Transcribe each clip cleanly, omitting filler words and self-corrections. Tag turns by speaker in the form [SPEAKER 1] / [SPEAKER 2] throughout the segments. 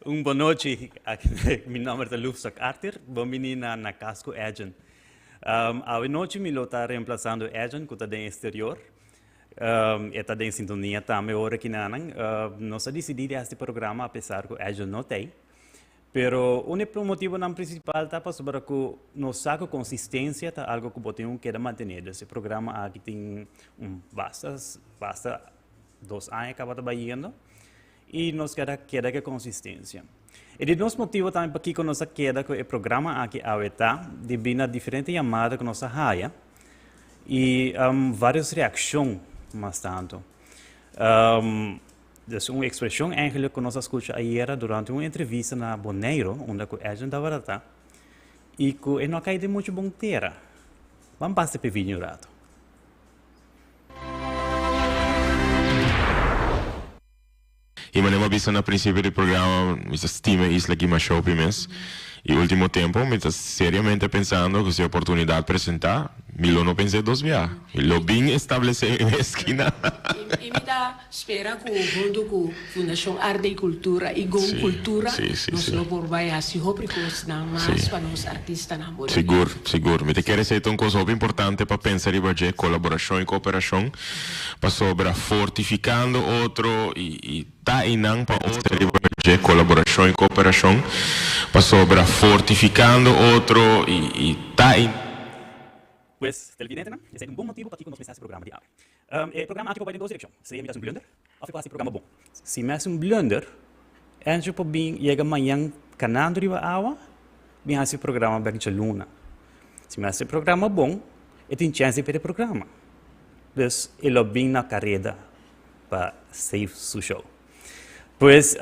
[SPEAKER 1] Un bon nochi. Mi nomber ta Lufzak Arthur. Bon bini na Na Cas cu Edjean. Awe nochi mi lo ta reemplasando Edjean cu ta den exterior. E ta den sintonia tambe ora kinanan. Nos a dicidi di haci programa a pesar cu Edjean no t'ey. Pero un e motibonan principal ta pasobra cu nos sa cu consistencia ta algo cu bo tin cu keda mantene. Dus e programa aki tin un basta, basta dos aña caba ta bayendo y nos keda keda cu e consistencia. E di dos motibo tambe pakico nos a keda cu e programa aki awe ta debi na diferente yamada cu nos a haya y varios reaccion mas tanto. Dus un expresion eigenlijk cu nos a scucha ayera durante un entrevista na Boneiro unda cu Edjean tabata ta y cu e no a cay den mucho bon tera. Ban pasa p'e video un rato.
[SPEAKER 2] Y manera mi a bisa na principio di programa, mi ta stima e isla aki masha hopi mes. Y ultimo tempo mi ta seriamente pensando cu si e oportunidad presenta, mi lo no pens'é dos bia. Mi lo bin establece mi mes kina.
[SPEAKER 3] Y mi ta spera cu hunto cu Fundacion Arte y Cultura y Go Cultura nos lo por bay haci hopi cosnan mas pa nos artistanan bonita.
[SPEAKER 2] Sigur, sigur. Mi ta kere esey ta un cos hopi importante pa pensa riba dje, colaboracion y cooperacion, pasobra fortificando otro y ta einan pa otro riba dje, colaboracion y cooperacion, pasobra fortificando otro y ta einan.
[SPEAKER 1] Pues, televidentenan, esei ta un bon motibu pakiko nos mester hasi programa di awe. E programa aki por bai den dos direkshon, sea mi ta hasi un blunder òf e por hasi programa bon. Si mi hasi un blunder, Andrew por bin yega mañan kanando riba awa bin hasi programa bek djaluna. Si mi hasi programa bon, e tin chèns di perde programa. Dus e lo bin na kareda pa save su show. Pues,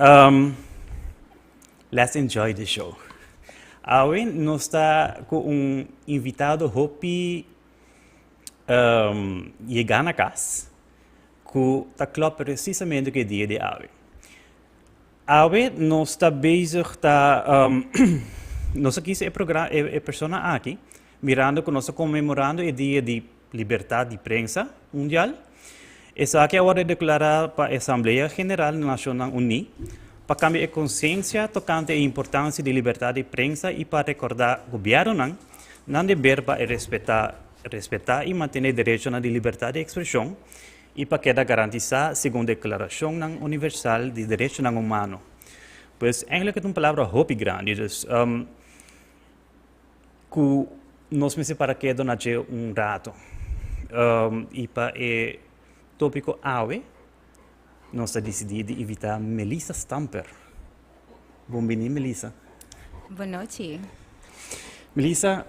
[SPEAKER 1] let's enjoy the show. Awe nos ta ku un invitado hopi yega na kas ku ta klòp presisamente ku e dia di awe. Awe nos ta bezig ta nos a kisa e progra e persona aki mirando ku nos ta konmemorando e dia di libertat di prensa mundial. Esaki a wòrdu deklará pa e Asamblea General di Nashonnan Uní pa kambia e konsiensia tokante e importansia di libertat di prensa i pa rekordá gobièrnunan nan deber pa e respetá respetá i mantené derechonan di libertat di ekspreshon i pa keda garantisá segun Deklarashonnan Universal di Derechonan Humano. Pues eigenlijk e ta un palabra hopi grandi, dus ku nos mester para kedo na dje un rato. I pa e tópiko awe nos a disidí di invitá Melissa Stamper. Bon bini Melissa.
[SPEAKER 4] Bon nochi.
[SPEAKER 1] Melissa,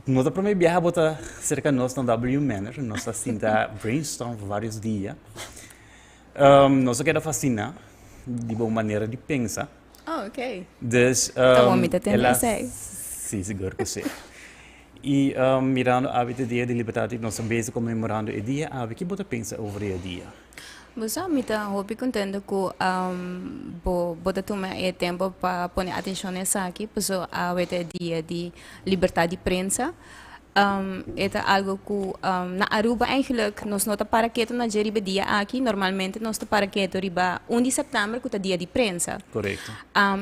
[SPEAKER 1] no ta promé biaha bo ta serka nos na W Manor, nos a sinta brainstorm pa vários dia. Nos a keda fasiná di bo manera di pensa.
[SPEAKER 4] Oh, ok.
[SPEAKER 1] Dus,
[SPEAKER 4] Ta bon mi ta tende esei.
[SPEAKER 1] Sí, sigur ku sí. I mirando awe ta dia di libertat i nos ta bezig konmemorando e dia awe, ki bo ta pensa over e dia?
[SPEAKER 4] Bo sa, mi ta hopi kontento ku bo bo ta tuma e tempu pa pone atenshon na esaki, pasobra awe ta e dia di libertat di prensa. E ta algo ku na Aruba eigenlijk nos no ta para ketu na dje riba e dia aki, normalmente nos ta para ketu riba un di sèptèmber ku ta dia di prensa.
[SPEAKER 1] Korekto.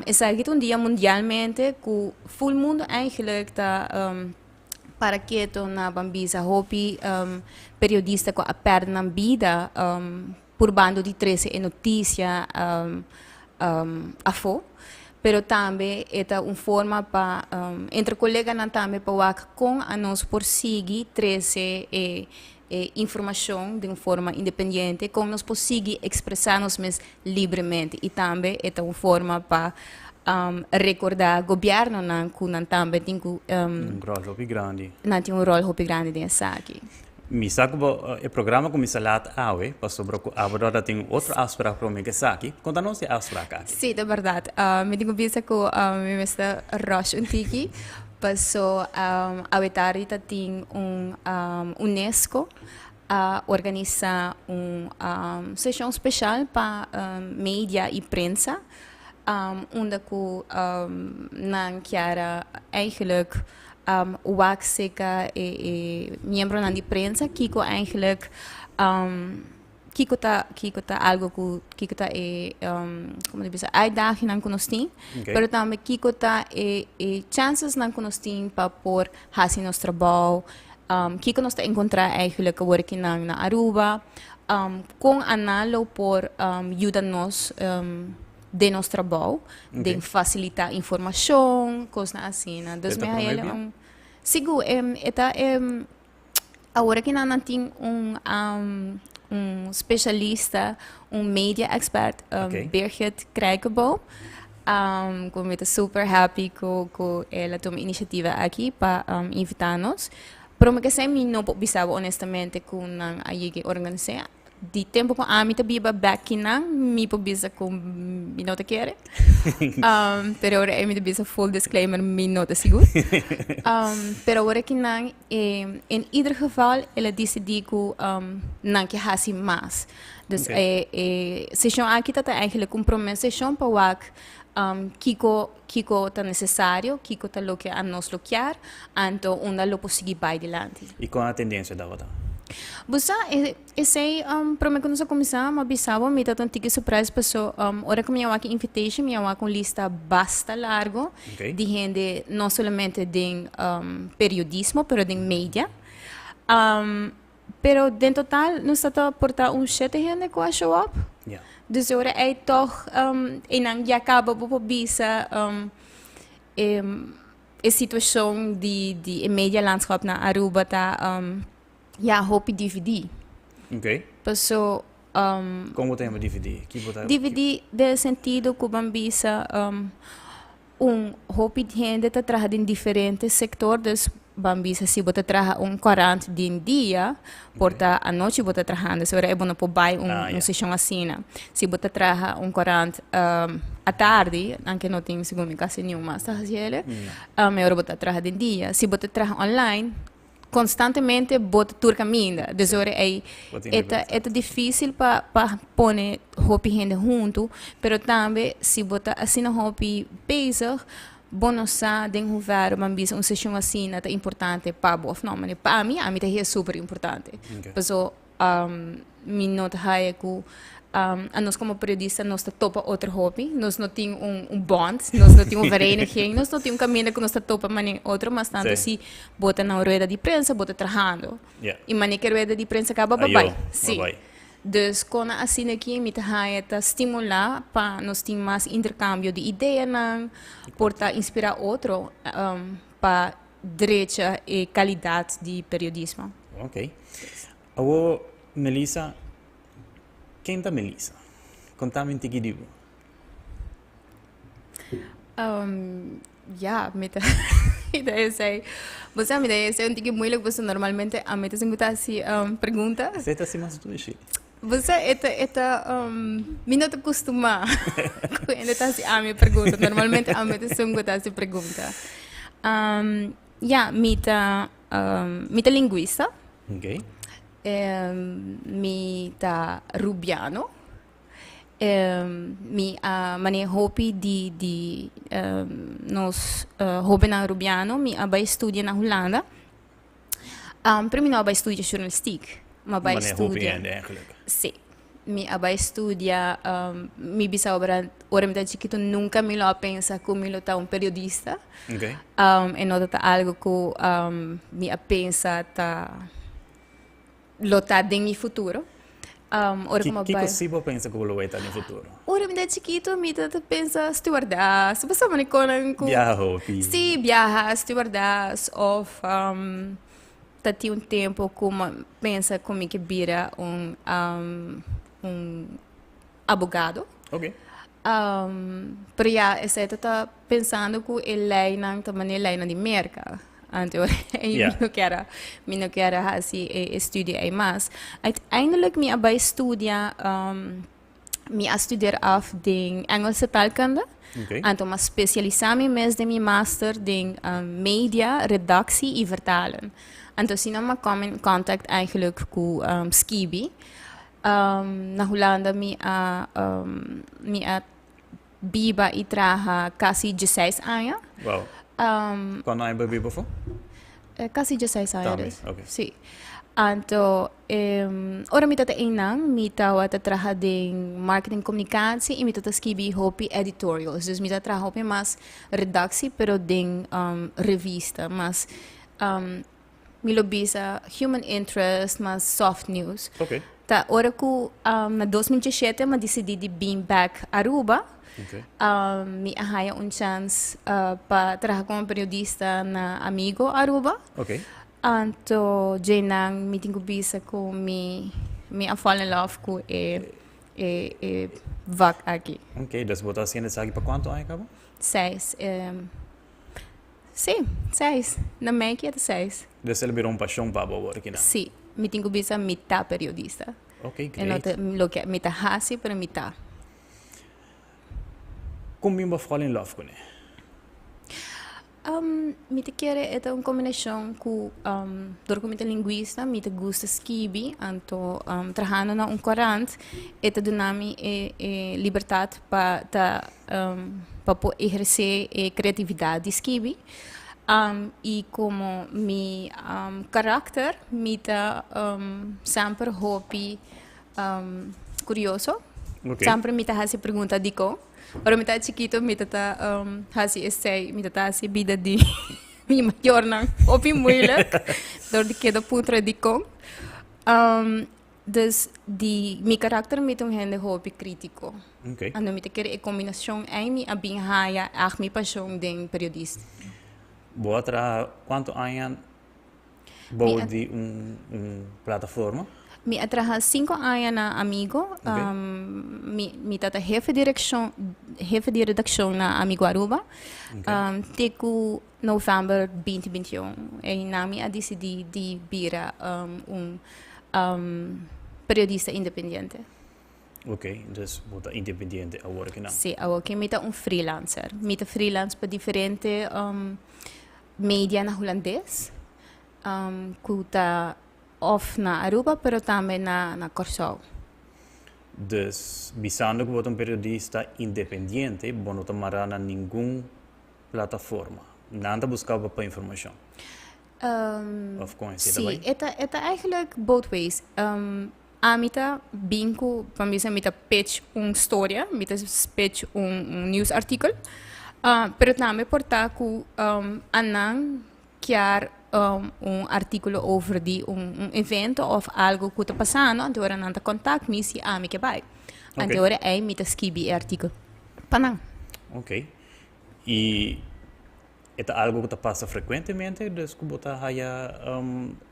[SPEAKER 4] Esaki ta un dia mundialmente ku ful mundu eigenlijk ta para ketu na ban bisa hopi periodista ku a pèrdè nan bida purbando di trese e notisia afó, pero tambe e ta un forma pa entre koleganan tambe pa wak kon anos por sigui trese e informashon den un forma independiente, kon nos por sigui ekspresá nos mes libremente i tambe e ta un forma pa rekordá gobièrnunan ku nan tambe tin ku
[SPEAKER 1] Un ròl hopi grandi.
[SPEAKER 4] Nan tin un ròl hopi grandi den esaki.
[SPEAKER 1] Mi sa ku bo e programa kuminsá lat awe pasobra ku abo ta tin otro afsprak promé ku esaki. Konta nos di e afsprak aki.
[SPEAKER 4] Sí, ta bèrdat. Mi tin ku bisa ku mi mester rush un tiki paso awe tardi ta tin un UNESCO a organisá un seshon speshal pa media i prensa unda ku nan kier a eigenlijk wak seka e miembronan di prensa kiko eigenlijk. kiko ta kiko ta algo ku kiko ta e um, como ta bisa uitdagingnan ku nos tin,
[SPEAKER 1] Okay.
[SPEAKER 4] pero tambe kiko ta e e chancesnan ku nos tin pa por hasi nos trabou, um, kiko nos ta encontra eigenlijk awor kinan na Aruba, um, kon anan lo por um, yuda nos um, den nos trabou, den facilita informacion, cosnan asina. Dus
[SPEAKER 1] E ta
[SPEAKER 4] mi
[SPEAKER 1] prome
[SPEAKER 4] haya
[SPEAKER 1] bia?
[SPEAKER 4] un sigur em, e ta em, awor kinan nan tin un um, un specialista, un media expert, um, Birgit Krijkenboom. Um, ku mi ta super happy ku ku el a tuma iniciativa aki pa um, invita nos. Pero mi ke sey mi no por bisa bo honestamente ku nan a yega organis'é. Di tempo ku ami ta biba bek kinan, mi por bisa ku mi no ta kere. Um, pero ora ei mi ta bisa full disclaimer, mi no ta sigur. Um, pero ora kinan, eh, in ieder geval, el a disidí ku um, nan ke hasi mas. Dus e, e seshon aki ta ta eigenlijk un promé seshon pa wak um, kiko, kiko ta nesesario, kiko ta loke a nos lo kier, anto unda lo por sigui bai dilanti.
[SPEAKER 1] I kon a tendensia tabata?
[SPEAKER 4] Bo sa, e, esei um, promé ku nos a kuminsá, mi a bisa bo, mi ta un tiki surprise paso um, ora ku mi a wak e invitation, mi a wak un lista basta largo di hende, no solamente den um, periodismo, pero den media. Um, pero den total nos ta ta por ta un shete hende ku a show up. Dus e ora ei tòg um, einan ya kaba bo por bisa um, e, e situashon di, di e medialandschap na Aruba ta um, ya hopi dividí. Paso um,
[SPEAKER 1] Kon bo ta yama dividí? Ki bo ta
[SPEAKER 4] Dividí den e sentido ku ban bisa um, un hopi hende ta traha den diferente sector, dus ban bisa si bo ta traha un corant den dia, por ta anochi bo ta trahando, so ora bo no por bai un, un sesión asina. Si bo ta traha un corant um, atardi, aunke no tin segun mi casi niun mas ta haci ele, um, e ora bo ta traha den dia. Si bo ta traha online, Constantemente bo ta tur caminda. Dus ora ey e ta e ta dificil pa pa pone hopi hende hunto, pero tambe si bo ta asina hopi bezig, bo no sa den hoeverre ban bisa un sesion asina ta importante pa bo of no. Mane pa mi, ami ta hia super importante. Paso Mi no ta haya ku anos komo periodista nos ta topa otro hopi, nos no tin un un bond, nos no tin un vereniging, nos no tin un kaminda ku nos ta topa mane otro, mas tantu si bo ta na un rueda di prensa bo ta trahando. I mane ke rueda di prensa kaba bo bai. Si. Dus kon asina aki mi ta haya ta stimulá pa nos tin mas interkambio di ideanan, por ta inspirá otro pa drecha e kalidat di periodismo.
[SPEAKER 1] Ok. Awor Melissa, ken ta Melissa? Konta mi un tiki di bo.
[SPEAKER 4] Ya, mi ta mi ta esei. Bo sa mi ta esei un tiki moeilijk pasobra normalmente ami ta sin ku ta hasi pregunta.
[SPEAKER 1] Esei ta hasi mas dushi.
[SPEAKER 4] Bo sa e ta e ta mi no ta kustumá ku hende ta hasi ami pregunta. Normalmente ami ta esun ku ta hasi pregunta. Ya, mi ta mi ta linguista.
[SPEAKER 1] Ok.
[SPEAKER 4] Mi ta Rubiano. Mi a mane hopi di di nos hobennan Rubiano mi a bai studia na Hulanda. Pero mi no a bai studia journalistiek. Mi a bai
[SPEAKER 1] Mane hopi
[SPEAKER 4] studia.
[SPEAKER 1] hende eigenlijk.
[SPEAKER 4] Sí. Mi a bai studia, mi bisa ora, ora mi ta chikitu nunca mi lo a pensa cu mi lo ta un periodista.
[SPEAKER 1] Okay.
[SPEAKER 4] E no ta algo cu mi a pensa ta lo ta den mi futuro. Ora cu mi a
[SPEAKER 1] Kiko
[SPEAKER 4] bai.
[SPEAKER 1] si bo pensa cu bo lo bay ta den futuro?
[SPEAKER 4] Ora mi ta chikitu mi ta pensa stewardess, bo sa mane konan cu.
[SPEAKER 1] Biaha hopi.
[SPEAKER 4] Sí, biaha, stewardess of Ta tin un tempo ku mi pensa ku mi ke bira un un abogado.
[SPEAKER 1] Ok.
[SPEAKER 4] Pero ya esei ta ta pensando ku e leinan ta manera leinan di Merka. Anto mi no kier a mi no kier a hasi e estudio ei mas. Uiteindelijk mi a bai studia Mi a studeer af den Engelse taalkunde.
[SPEAKER 1] Okay.
[SPEAKER 4] Anto m'a specialisa mi mes den mi master den media, redactie y vertalen. Anto asina m'a kom in contact eigenlijk ku skibi. Na Hulanda mi a mi a biba y traha casi dieseis aña.
[SPEAKER 1] Wow. Cuando aña bo biba afo?
[SPEAKER 4] Casi dieseis aña
[SPEAKER 1] Tambe,
[SPEAKER 4] dus.
[SPEAKER 1] okay.
[SPEAKER 4] Si. Anto ora mi ta einan mi tawata traha den marketing communicatie y mi ta skibi hopi editorials. Dus mi ta traha hopi mas redactie pero den revista mas mi lo bisa human interest mas soft news. Ta ora cu na 2017 mi a dicidi di bin back Aruba mi a haya un chance pa traha como periodista na Amigo Aruba. Anto djeinan mi tin ku bisa ku mi mi a fall in love ku e e e vak aki.
[SPEAKER 1] Ok, dus bo ta hasiendo esaki pa kuantu aña kaba?
[SPEAKER 4] Seis. Sí, seis. Na mei ki e ta seis.
[SPEAKER 1] Dus el a bira un pashon pa bo awor kinan?
[SPEAKER 4] Sí, mi tin ku bisa mi ta periodista.
[SPEAKER 1] Ok,
[SPEAKER 4] E no
[SPEAKER 1] great.
[SPEAKER 4] ta loke mi ta hasi, pero mi ta.
[SPEAKER 1] Kon bin bo a fall in love kuné?
[SPEAKER 4] Mi ta kere e ta un kombinashon ku dor ku mi ta linguista mi ta gusta skibi anto trahando na un korant e ta duna mi e e libertat pa ta pa por ehersé e kreatividat di skibi i komo mi karakter mi ta semper hopi kurioso semper mi ta hasi pregunta dikon. Ora mi ta chikito mi ta ta hasi esei, mi ta ta hasi bida di mi mayornan hopi moeilijk door di keda puntra dikon. Dus di mi karakter mi ta un hende hopi kritiko. Anto mi ta kere e kombinashon ei mi a bin haya ègt mi pashon den periodista.
[SPEAKER 1] Bo a traha kuantu aña Bou di un un plataforma?
[SPEAKER 4] Mi a traha cinco aña na Amigo. Mi mi ta ta hefe direccion hefe di redaccion na Amigo Aruba. Te cu november binti binti un. Einan mi a dicidi di bira un periodista independiente.
[SPEAKER 1] Ok, dus bo ta independiente awor kinan?
[SPEAKER 4] Si, awor ki mi ta un freelancer. Mi ta freelance pa diferente media na hulandes ku ta òf na Aruba pero tambe na na Kòrsou.
[SPEAKER 1] Dus bisando ku bo ta un periodista independiente bo no ta mará na ningun plataforma. Nan ta buska bo pa informashon. Òf kon esei ta bai?
[SPEAKER 4] Si, e ta e ta eigenlijk both ways. Ami ta bin ku, pa mi bisa mi ta pitch un storia, mi ta pitch un un nieuwsartikel, pero tambe por ta ku anan kier un artíkulo over di un un evento òf algu ku ta pasando, anto ora nan ta kontak mi si ami ke bai. Anto ora ei mi ta skibi e artíkel pa nan.
[SPEAKER 1] Ok. I E ta algo ku ta pasa frekuentemente, dus ku bo ta haya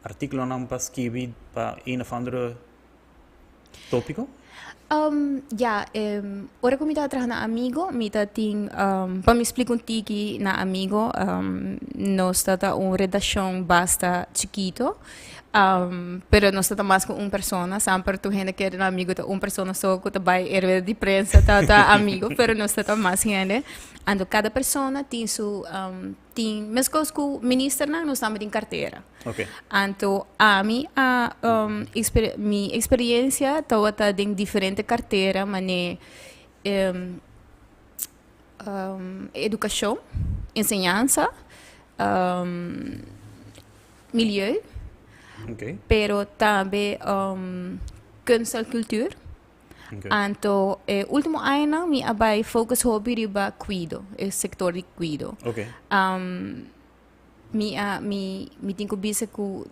[SPEAKER 1] artíkulonan pa skibi pa een of andere tópiko?
[SPEAKER 4] Ya, ora ku mi ta traha na Amigo, mi ta tin, pa mi splika un tiki na Amigo, nos ta ta un redakshon basta chikito, pero nos ta ta mas ku un persona, semper tur hende kere na Amigo ta un persona so ku ta bai e rueda di prensa ta ta Amigo, pero nos ta ta mas hende. Anto kada persona tin su tin meskos ku ministernan nos tambe tin kartera.
[SPEAKER 1] Okay.
[SPEAKER 4] Anto ami a mi eksperiencia tabata den diferente kartera mane edukashon, enseñansa, milieu,
[SPEAKER 1] Okay.
[SPEAKER 4] pero tambe kunst en cultuur. Anto e ultimo añanan mi a bai focus hopi riba cuido, e sector di cuido. Mi a mi mi tin cu bisa cu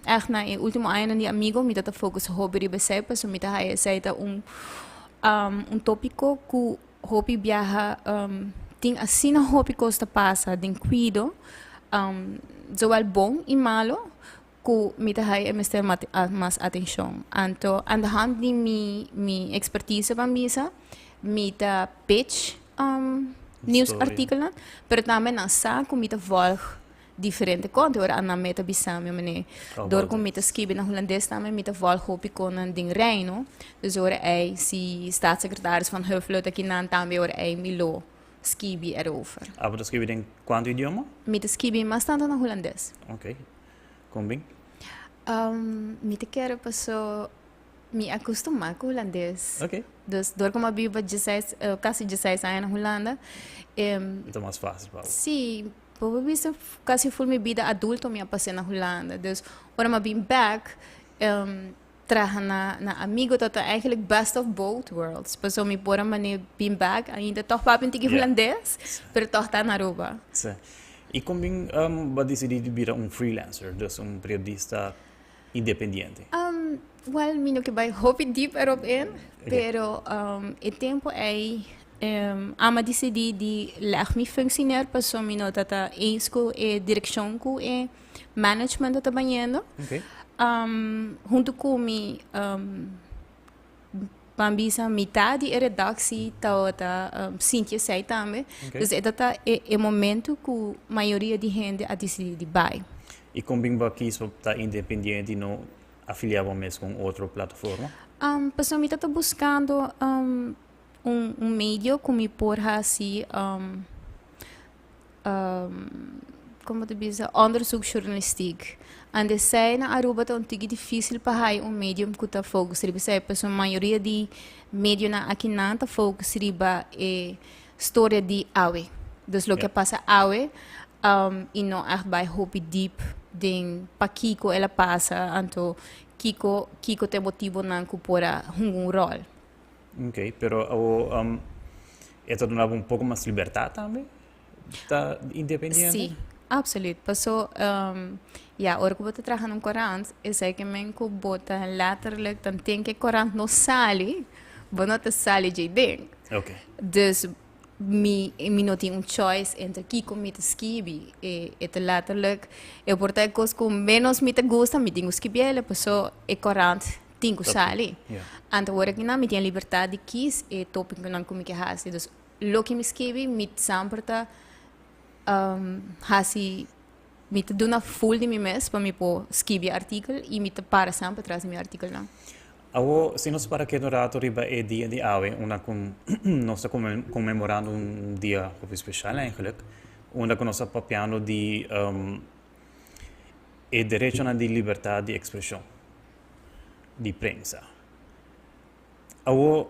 [SPEAKER 4] echt na e ultimo añanan di amigo mi ta ta focus hopi riba esey pasobra mi ta haya esey ta un un topico cu hopi biaha tin asina hopi cos ta pasa den cuido zowel bon y malo ku mi ta haña e mester mas atenshon. Anto aan de hand di mi mi ekspertise ban bisa mi ta pitch nieuwsartikelnan, pero tambe nan sa ku mi ta vòlg diferente kos. Ora nan me ta bisa mi manera dor ku mi ta skibi na hulandes tambe mi ta vòlg hopi konan den Reino. Dus ora ei si staatssecretaris Van Huffelen ta kinan tambe ora ei mi lo skibi erover.
[SPEAKER 1] Abo ta skibi den kuantu idioma?
[SPEAKER 4] Mi ta skibi mas tantu na hulandes.
[SPEAKER 1] Oké. Kon bin?
[SPEAKER 4] Mi ta kere paso mi a kustumá ku hulandes.
[SPEAKER 1] Oké.
[SPEAKER 4] Dus dor ku mi a biba dieseis, kasi dieseis aña na Hulanda.
[SPEAKER 1] E ta mas fásil pa bo.
[SPEAKER 4] Sí. Bo bisa casi full mi bida adulto mi a pasa na Hulanda. Dus ora mi a bin back, traha na Amigo ta eigenlijk best of both worlds. Paso mi por a mane bin back ainda toch papia un tiki Hulandes, pero toch ta na Aruba.
[SPEAKER 1] Si. Y con bin bo a dicidi di bira un freelancer, dus un periodista independiente?
[SPEAKER 4] Well, mi no ke bai hopi diep erop in, pero e tempo ei ami a dicidi di leg mi functie neer paso mi no tata eens cu e direccion cu e management ta bayendo. Hunto cu mi ban bisa mitad di e redactie tabata sinti esei tambe. Dus e tata e momento cu mayoria di hende a dicidi di bai.
[SPEAKER 1] Y con bin bo a kies pa ta independiente y no afilia bo mes cu un otro plataforma?
[SPEAKER 4] Pasobra mi tata buscando un medio cu mi por haci, como ta bisa, onderzoeksjournalistiek. Ande esei na Aruba ta un tiki dificil pa haya un medium cu ta focus riba esei, pasobra mayoria di medionan akinan ta focus riba e storia di awe. Dus loke a pasa awe y no echt bai hopi diep den pakico el a pasa, anto kico kico ta e motibonan cu por a hunga un rol.
[SPEAKER 1] Ok, pero awo e ta duna bo un poco mas libertad tambe? Ta independiente?
[SPEAKER 4] Sí, absoluut. Paso, ya, ora cu bo ta traha na un corant, esey ke men cu bo ta letterlijk, dan ten ke corant no sali, bo no ta sali djey den. Dus mi no tin un choice entre kico mi ta skibi. E ta letterlijk, e por ta e cos cu menos mi ta gusta, mi tin cu skibiel, paso e corant tin cu sali. Anto ora ki nan mi tin e libertad di kies e topiconan cu mi ke haci. Dus loke mi skibi mi semper ta haci, mi ta duna full di mi mes pa mi por skibi e artikel y mi ta para semper tras di mi artikelnan.
[SPEAKER 1] Awo, si nos para keda un rato riba e dia di awe, unda cu nos ta conmemorando un dia hopi special eigenlijk, unda cu nos ta papiando di e derechonan di libertad di expresion, di prensa. Awo,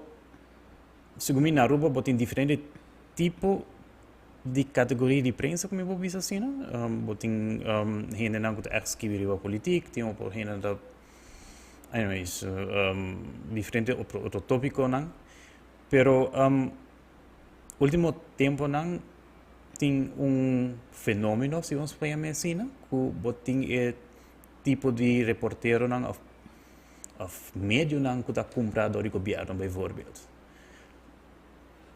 [SPEAKER 1] segun mi na Aruba bo tin diferente tipo di categoria di prensa, como mi por bisa asina. Bo tin hendenan cu ta echt skibi riba politiek, tin otro hendenan ta Anyways, diferente otro otro tópikonan. Pero último temponan tin un fenómeno, si nos por yama asina, ku bo tin e tipo di reporteronan òf òf medionan ku ta kumprá dor di gobièrnu bijvoorbeeld.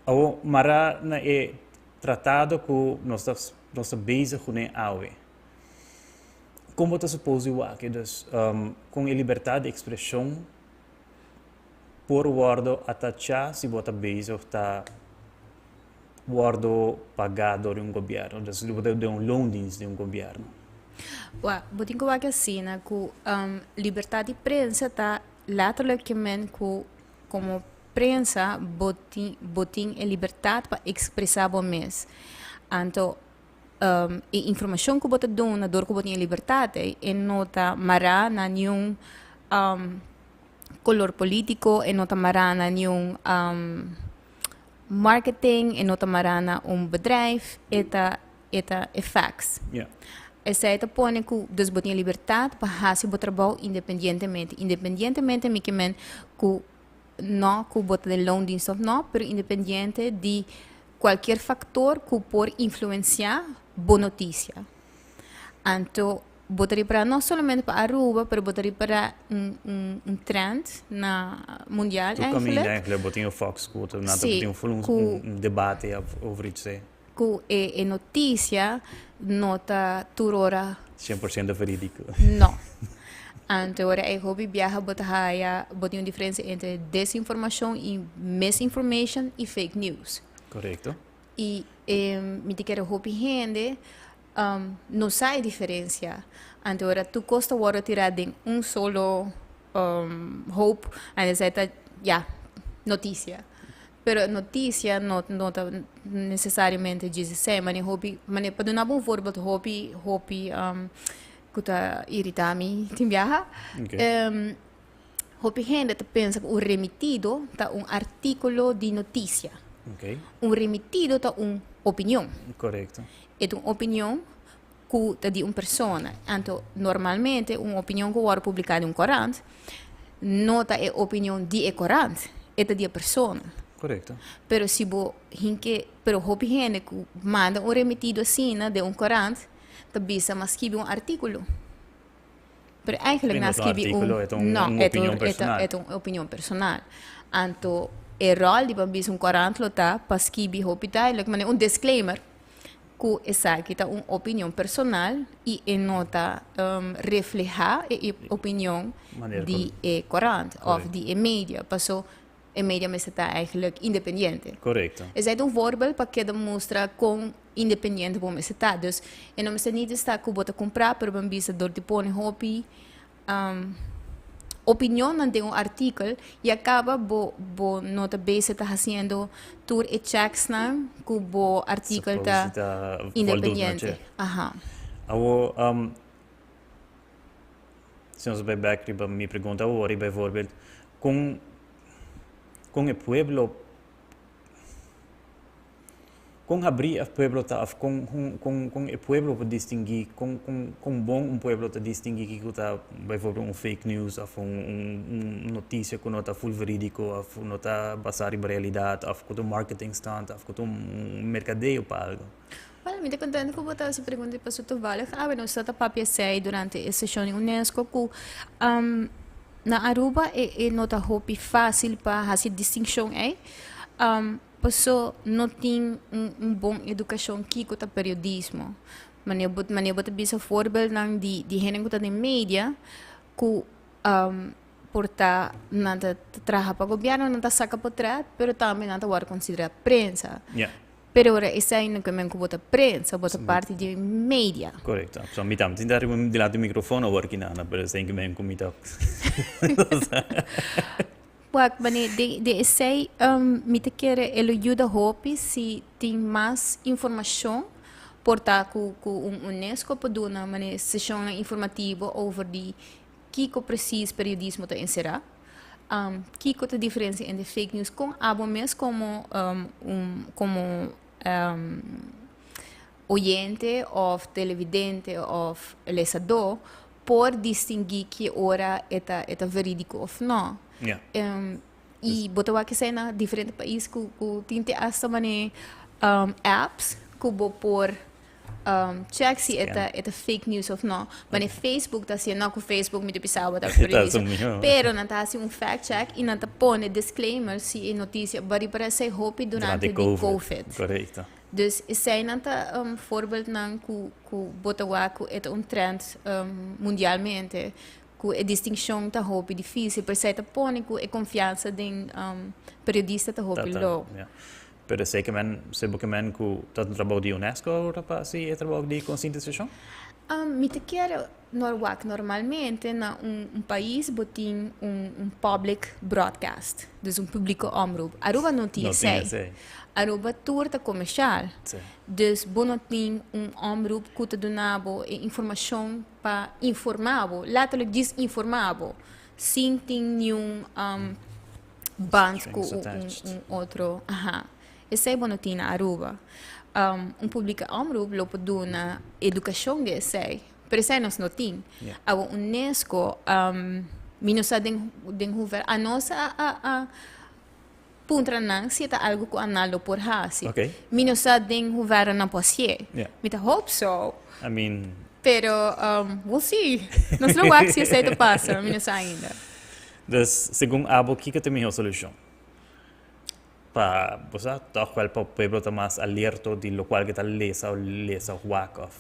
[SPEAKER 1] Awor mará na e tratado ku nos ta nos ta bezig kuné awe. Kon bo ta suppose di wak? Dus kon e libertad di ekspreshon por wòrdu atachá si bo ta bezig ta wòrdu pagá dor di un gobièrnu? Dus bo ta den un loondienst di un gobièrnu.
[SPEAKER 4] Wak, bo tin ku wak asina ku libertad di prensa ta letterlijk ke men ku komo prensa bo tin bo tin e libertad pa ekspresá bo mes. Anto E informashon ku bo ta duna dor ku bo tin e libertat ei, e no ta mará na niun kolor polítiko, e no ta mará na niun marketing, e no ta mará na un bedrijf, e ta e ta e facts. Esei ta pone ku dus bo tin e libertat pa hasi bo trabou independientemente. Independientemente mi ke men ku no ku bo ta den loondienst òf no, pero independiente di Cualkier factor cu por influencia bo noticia. Anto bo ta ripara no solamente pa Aruba, pero bo ta ripara un un un trend na mundial
[SPEAKER 1] Tur caminda
[SPEAKER 4] eigenlijk.
[SPEAKER 1] eigenlijk, bo tin e Fox cu ta nan ta
[SPEAKER 4] Sí,
[SPEAKER 1] tin un full un
[SPEAKER 4] cu
[SPEAKER 1] un debate over iets ei.
[SPEAKER 4] cu e e noticia no ta tur ora.
[SPEAKER 1] 100% veridico.
[SPEAKER 4] No. Anto ora ei hopi biaha bo ta haya bo tin un diferencia entre desinformacion y misinformation y fake news.
[SPEAKER 1] Correcto.
[SPEAKER 4] Y mi ta kere hopi hende no sa e diferencia. Anto ora tur cos ta wordo tira den un solo hoop anto esei ta ya noticia. Pero noticia no no ta necesariamente djis esei. Mane hopi mane pa duna bo un voorbeeld hopi hopi ku ta irita mi tin biaha. Hopi hende ta pensa ku un remitido ta un artíkulo di notisia.
[SPEAKER 1] Okay.
[SPEAKER 4] Un remitido ta un opinion.
[SPEAKER 1] Korekto.
[SPEAKER 4] E ta un opinion ku ta di un persona. Anto normalmente un opinion ku wòrdu publiká den un korant no ta e opinion di e korant, e ta di e persona.
[SPEAKER 1] Korekto.
[SPEAKER 4] Pero si bo hinke, pero hopi hende ku manda un remitido asina den un korant ta bisa m'a skibi un artíkulo. Pero eigenlijk
[SPEAKER 1] No
[SPEAKER 4] nan
[SPEAKER 1] ta un
[SPEAKER 4] skibi un,
[SPEAKER 1] artíkulo, e ta un,
[SPEAKER 4] no,
[SPEAKER 1] un
[SPEAKER 4] e ta
[SPEAKER 1] opinion
[SPEAKER 4] un, e ta,
[SPEAKER 1] personal.
[SPEAKER 4] e ta un opinion personal. Anto e ròl di pa bisa un korant lo ta pa skibi hopi duidelijk, manera un disclaimer ku esaki ta un opinion personal i e no ta reflehá e opinion
[SPEAKER 1] Manera
[SPEAKER 4] di
[SPEAKER 1] ku,
[SPEAKER 4] e korant òf
[SPEAKER 1] korekto.
[SPEAKER 4] di e media. Paso e media mester ta eigenlijk independiente.
[SPEAKER 1] Korekto.
[SPEAKER 4] Esei ta un voorbeeld pa keda mustra kon independiente bo mester ta. Dus e no mester ni sta ku bo ta kumprá, pero bo bisa dor di pone hopi opinionnan den un artikel i a kaba bo bo no ta bezig ta hasiendo tur e checksnan ku bo artikel
[SPEAKER 1] Suppose
[SPEAKER 4] ta
[SPEAKER 1] di ta voldoet na
[SPEAKER 4] independiente.
[SPEAKER 1] dje.
[SPEAKER 4] Aha.
[SPEAKER 1] Awo, si nos bai bek riba mi pregunta awor, bijvoorbeeld, kon kon e pueblo Kon habrí e pueblo ta òf kon kon kon e pueblo por distinguí kon kon kon bon un pueblo ta distinguí kiko ta bijvoorbeeld un fake news òf un un notisia ku no ta ful verídiko òf no ta basá riba realidat òf ku ta un marketing stunt òf ku ta un merkadeo pa algu.
[SPEAKER 4] Wèl, mi ta kontentu ku bo ta hasi pregunta i pasobra toevallig awe nos tabata papia esei durante e seshon di UNESCO ku na Aruba e e no ta hopi fásil pa hasi distinshon ei. Paso no tin un un bon edukashon kiko ta periodismo. Manera bo manera bo ta bisa voorbeeldnan di di hende ku ta den media ku por ta nan ta traha pa gobièrnu nan ta saka potret pero tambe nan ta wòrdu konsiderá prensa.
[SPEAKER 1] Ya.
[SPEAKER 4] Pero ora esei no ke men ku bo ta prensa bo ta parti di media.
[SPEAKER 1] Korekto. So mi tambe tin ta riba dilanti mikrofon awor kinana pero esei ke men ku mi ta.
[SPEAKER 4] Wak, mane, den, den esei mi ta kere e lo yuda hopi si tin mas informashon por ta ku ku un UNESCO por duna mane seshonnan informativo over di kiko presis periodismo ta enserá, kiko ta diferensia entre fake news kon abo mes komo un komo oyente òf televidente òf lesadó por distinguí ki ora e ta e ta verídiko òf nò.
[SPEAKER 1] Ja.
[SPEAKER 4] I bo ta wak esei na diferente pais ku ku tin te asta manera apps ku bo por check si e ta e ta fake news òf nò. Manera Facebook ta hasié, nò ku Facebook mi ta bisa bo ta periodismo, pero nan ta hasi un fact check i nan ta pone disclaimer si e notisia bo a ripara esei hopi durante di covid.
[SPEAKER 1] Korekto.
[SPEAKER 4] Dus eseinan ta voorbeeldnan ku ku bo ta wak ku e ta un trend mundialmente, ku e distinkshon ta hopi difísil, pero esei ta pone ku e konfiansa den periodista ta hopi low.
[SPEAKER 1] Ya. Pero esei ke men, esei bo ke men ku ta un trabou di UNESCO ora pa hasi e trabou di konsientisashon?
[SPEAKER 4] Mi ta kere nor wak normalmente na un un pais bo tin un un public broadcast, dus un publieke omroep. Aruba no tin
[SPEAKER 1] No tin
[SPEAKER 4] esei.
[SPEAKER 1] esei.
[SPEAKER 4] Aruba tur ta comercial.
[SPEAKER 1] Sí.
[SPEAKER 4] Dus bo no tin un omroep cu ta duna bo e informacion pa informa bo, letterlijk djis informa bo, sin tin niun um band cu
[SPEAKER 1] Strings
[SPEAKER 4] un un
[SPEAKER 1] attached.
[SPEAKER 4] un otro, aha. Esei bo no tin na Aruba. Um un publieke omroep lo por duna educacion di esei. Pero esei nos no tin.
[SPEAKER 1] Yeah.
[SPEAKER 4] Awo UNESCO, um, mi no sa den, den hoever, a nos a, a, a puntra nan si e ta algo ku anan lo por hasi.
[SPEAKER 1] Okay.
[SPEAKER 4] Mi no sa den hoeverre nan por hasié.
[SPEAKER 1] Yeah.
[SPEAKER 4] Mi ta hope so.
[SPEAKER 1] I mean,
[SPEAKER 4] Pero um, we'll see. Nos lo wak si esei ta pasa, mi no sa ainda.
[SPEAKER 1] dus segun abo kiko ta e mihó solushon? Pa, bo sa, tòg wèl pa pueblo ta mas alerto di lokual ke ta lesa o lesa òf wak òf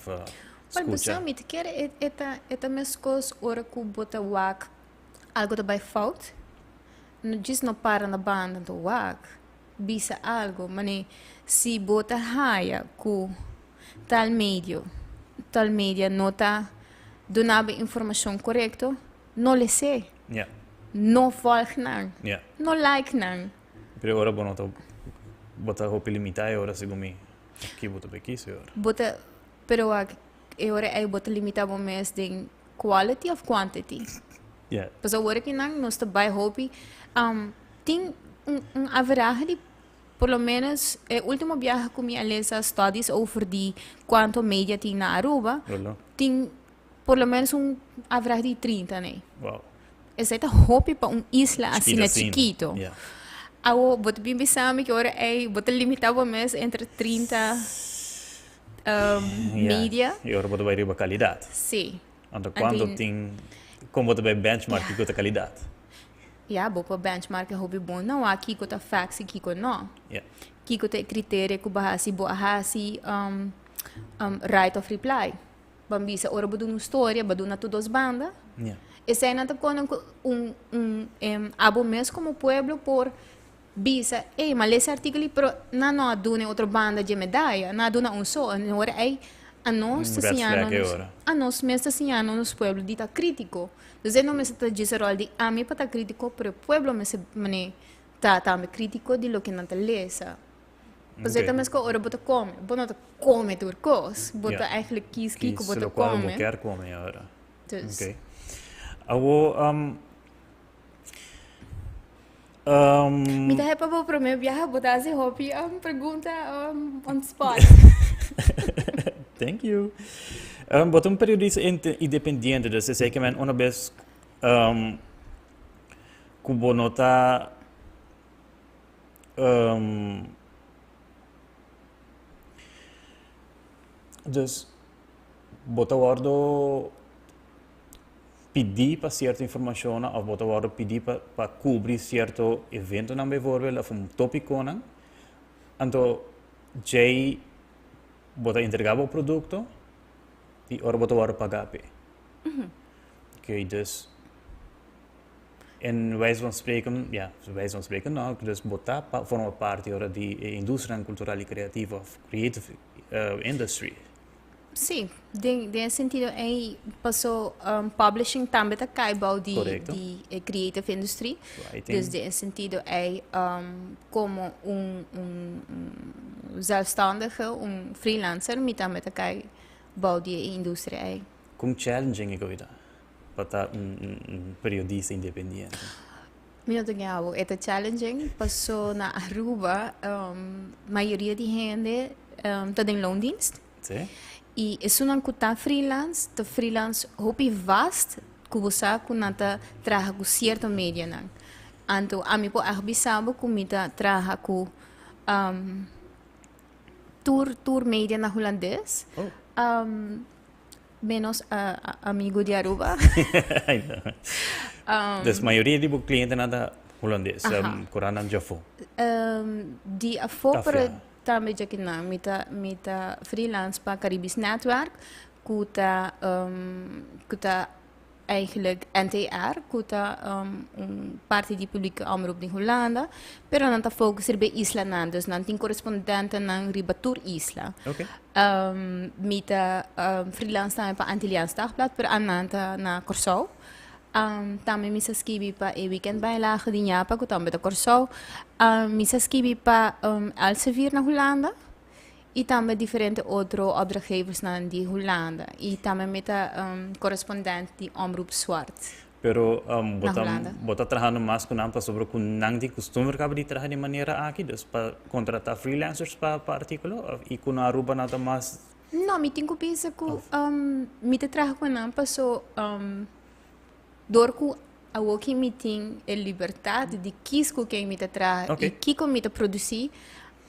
[SPEAKER 4] Wel, bo
[SPEAKER 1] skucha.
[SPEAKER 4] sa, mi ta kere e, e ta, e ta meskos ora ku bo ta wak algo ta bai fout, no djis no para na banda anto wak, bisa algo, mane si bo ta haya ku tal medio, tal media no ta duna bo informashon korekto, no les'é,
[SPEAKER 1] Ja,
[SPEAKER 4] no volg nan,
[SPEAKER 1] ja.
[SPEAKER 4] no like nan.
[SPEAKER 1] Pero ora bo no ta bo ta hopi limitá e ora segun mi ki bo ta bay kis e ora.
[SPEAKER 4] Bo ta pero wak e ora ei bo ta limitá bo mes den quality of quantity?
[SPEAKER 1] Yeah.
[SPEAKER 4] Pasobra ora ki nan nos ta bay hopi tin un un averahe di. Por lo menos e ultimo biaha cu mi a lesa studies over di cuanto media tin na Aruba,
[SPEAKER 1] Rolo.
[SPEAKER 4] tin por lo menos un average di 30 nee.
[SPEAKER 1] Wow.
[SPEAKER 4] Esey ta hopi pa un isla
[SPEAKER 1] Chikito
[SPEAKER 4] asina
[SPEAKER 1] asina.
[SPEAKER 4] chikito.
[SPEAKER 1] Ja.
[SPEAKER 4] Awo bo ta bin bisa mi ki ora ey bo ta limita bo mes entre 30
[SPEAKER 1] Ja.
[SPEAKER 4] media.
[SPEAKER 1] Y ora bo ta bay riba calidad.
[SPEAKER 4] Si.
[SPEAKER 1] Anto cuanto
[SPEAKER 4] Anto
[SPEAKER 1] tin, con bo ta bay benchmark kico ta calidad?
[SPEAKER 4] Ya, bo por benchmark e hopi bon na wak kiko ta facts y kiko no.
[SPEAKER 1] Ya.
[SPEAKER 4] Kiko ta e criteria cu bo a haci, bo a haci right of reply. Ban bisa ora bo duna un storia, bo duna tur dos banda.
[SPEAKER 1] Ya.
[SPEAKER 4] Eseinan ta pone cu un un abo mes como pueblo por bisa, ey, m'a lesa e articulo pero nan no a duna e otro banda dje medaya, nan a duna un so. En ora ey anos ta
[SPEAKER 1] Red
[SPEAKER 4] siñando
[SPEAKER 1] flag e
[SPEAKER 4] nos,
[SPEAKER 1] ora.
[SPEAKER 4] anos mes ta siñando nos pueblo di ta critico. Dus e no mester ta djis e rol di ami pa ta critico, pero e pueblo mester mane ta tambe critico di loke nan ta lesa. Pasobra
[SPEAKER 1] Ok.
[SPEAKER 4] ta mesco ora bo ta come, bo no ta come tur cos, bo
[SPEAKER 1] Ja.
[SPEAKER 4] ta eigenlijk kies kiko
[SPEAKER 1] Kies
[SPEAKER 4] bo ta
[SPEAKER 1] locual bo
[SPEAKER 4] come.
[SPEAKER 1] kier come ora.
[SPEAKER 4] Dus.
[SPEAKER 1] Ok. Awo, um,
[SPEAKER 4] Mi ta hepa bo prome biaha bo ta haci hopi um, pregunta um, on spot.
[SPEAKER 1] Thank you. Bo ta un periodista independiente, dus esey ke men una bes ku bo no ta dus bo ta wordo pidi pa cierto informacionnan of bo ta wordo pidi pa pa cubri cierto eventonan bijvoorbeeld of un topiconan, anto djey bo ta entrega bo producto y ora bo ta wordo paga p'e. Oké, dus en wijze van spreken, ja, wijze van spreken no, dus bo ta forma parti ora di e industrianan cultural y creativo of creative industry.
[SPEAKER 4] Sí, den den e sentido ei paso publishing tambe ta kai bou di
[SPEAKER 1] Correcto.
[SPEAKER 4] di e creative industry.
[SPEAKER 1] Writing.
[SPEAKER 4] Dus den e sentido ei como un un un zelfstandige, un freelancer mi tambe ta kai bou di e industria ei.
[SPEAKER 1] Con challenging e koe ta pa ta un un un periodista independiente?
[SPEAKER 4] Mi no ta gabo, e ta challenging paso na Aruba mayoria di hende ta den loondienst.
[SPEAKER 1] Sí.
[SPEAKER 4] Y esunnan cu ta freelance, ta freelance hopi vast cu bo sa cu nan ta traha cu cierto medianan. Anto ami por echt bisa bo cu mi ta traha cu tur tur media na Hulandes.
[SPEAKER 1] Oh.
[SPEAKER 4] Menos amigo di Aruba.
[SPEAKER 1] Dus mayoria di bo clientenan ta Hulandes, Corannan di afó?
[SPEAKER 4] Di afó, pero tambe dje kinan. Mi ta mi ta freelance pa Caribisch Netwerk ku ta ku ta Eigenlijk NTR, ku ta un parti di Publieke Omroep di Hulanda, pero nan ta focus riba e islanan, dus nan tin korespondentenan riba tur isla.
[SPEAKER 1] Oké.
[SPEAKER 4] Mi ta freelance tambe pa Antilliaans Dagblad, pero anan ta na Kòrsou. Tambe mi sa skibi pa e Weekendbijlage di Ñapa, ku tambe ta Kòrsou. Mi sa skibi pa Elsevier na Hulanda. Y tambe diferente otro opdrachtgeversnan di Hulanda. Y tambe mi ta correspondent di Omroep Zwart
[SPEAKER 1] Pero bo
[SPEAKER 4] na
[SPEAKER 1] ta
[SPEAKER 4] Hulanda.
[SPEAKER 1] bo ta trahando mas cu nan pasobra cu nan tin custumber caba di traha di manera aki, dus pa contrata freelancers pa pa articulo of y cu na Aruba nan ta mas
[SPEAKER 4] No, mi tin cu bisa cu
[SPEAKER 1] of
[SPEAKER 4] mi ta traha cu nan paso dor cu awoki mi tin e libertad di kies cu ken mi ta traha y
[SPEAKER 1] Ok.
[SPEAKER 4] kico mi ta produci,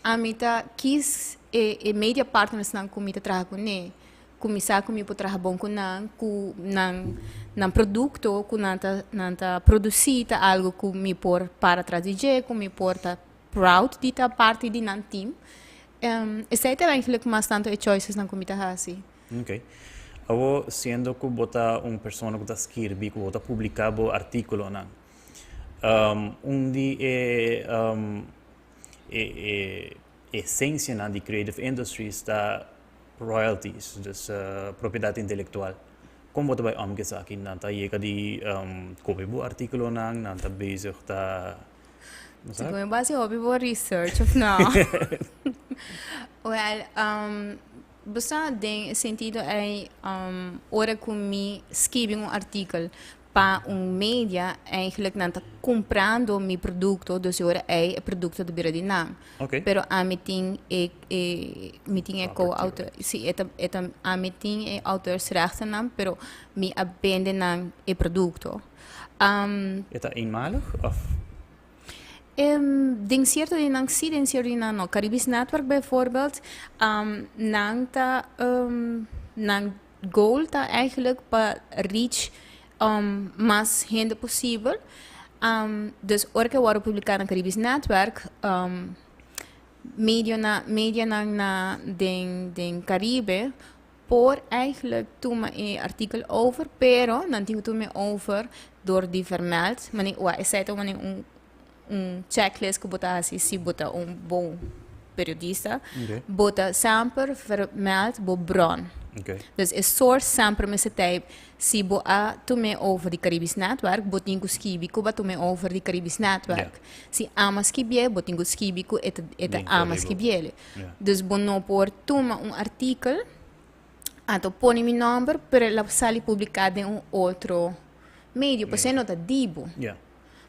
[SPEAKER 4] Ami ta kis e e media partnersnan ku mi ta traha kuné, ku mi sa ku mi por traha bon ku nan, ku nan nan produkto ku nan ta nan ta produsí ta algu ku mi por para tras di dje, ku mi por ta proud di ta parti di nan team. Esei ta eigenlijk mas tantu e choicesnan ku mi ta hasi.
[SPEAKER 1] Ok. Awor, siendo ku bo ta un persona ku ta skirbi, ku bo ta publiká bo artíkulonan, un di e E e esencianan di creative industries ta royalties, dus propiedad intelectual. Con bo ta bay om cu esaki? Nan ta yega di copia bo articulonan, nan ta bezig ta, no
[SPEAKER 4] Si
[SPEAKER 1] sa?
[SPEAKER 4] cu mi base hopi bo research of no? Well, bo sa den e sentido ey ora cu mi skibi un artikel. Pa un media eigenlijk nan ta comprando mi producto, dus e ora ei e producto ta bira di nan. Pero ami tin e e mi tin e co-autor, si e ta e ta ami tin e auteursrechtennan, pero mi a bende nan e producto.
[SPEAKER 1] E ta eenmalig of?
[SPEAKER 4] Den cierto di nan si, den cierto di nan no. Caribisch Netwerk bijvoorbeeld, nan ta nan goal ta eigenlijk pa reach mas hende posibel. Dus ora ke wòrdu publiká na Caribisch Netwerk, medionan medianan na den den Caribe por eigenlijk tuma e artikel over, pero nan tin ku tuma e over dor di vermeld, mane wak esei ta mane un un checklist ku bo ta hasi si bo ta un bon periodista, bo ta semper vermeld bo bron. Dus e source semper mester type si bo a tum'é over di Caribisch Netwerk, bo tin ku skibi ku bo a tum'é over di Caribisch Netwerk. Si ama skibié, bo tin ku skibi ku e ta e ta ama skibié. Dus bo no por tuma un artikel anto pone mi nòmber pero el a sali publiká den un otro medio, pasobra e no ta di bo.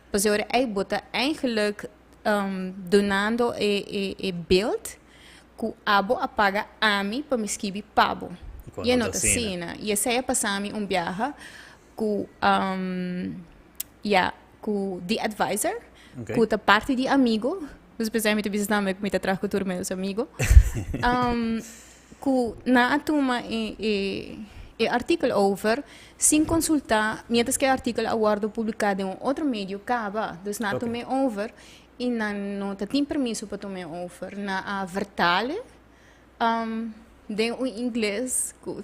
[SPEAKER 4] Pasobra ei bo ta eigenlijk dunando e e e beeld ku abo a paga ami pa mi skibi pa bo.
[SPEAKER 1] I
[SPEAKER 4] I e no ta asina. I esei a pasa mi un biaha ku ya ku The Advisor ku ta parti di Amigo. Dus p'esei mi ta bisa tambe ku mi ta traha ku tur meus amigo. Ku nan a tuma e e e artikel over sin konsultá, mientras ku e artikel a wòrdu publiká den un otro medio kaba. Dus nan a tum'é over i nan no ta tin permiso pa tum'é over. Nan a vertal'é den un ingles ku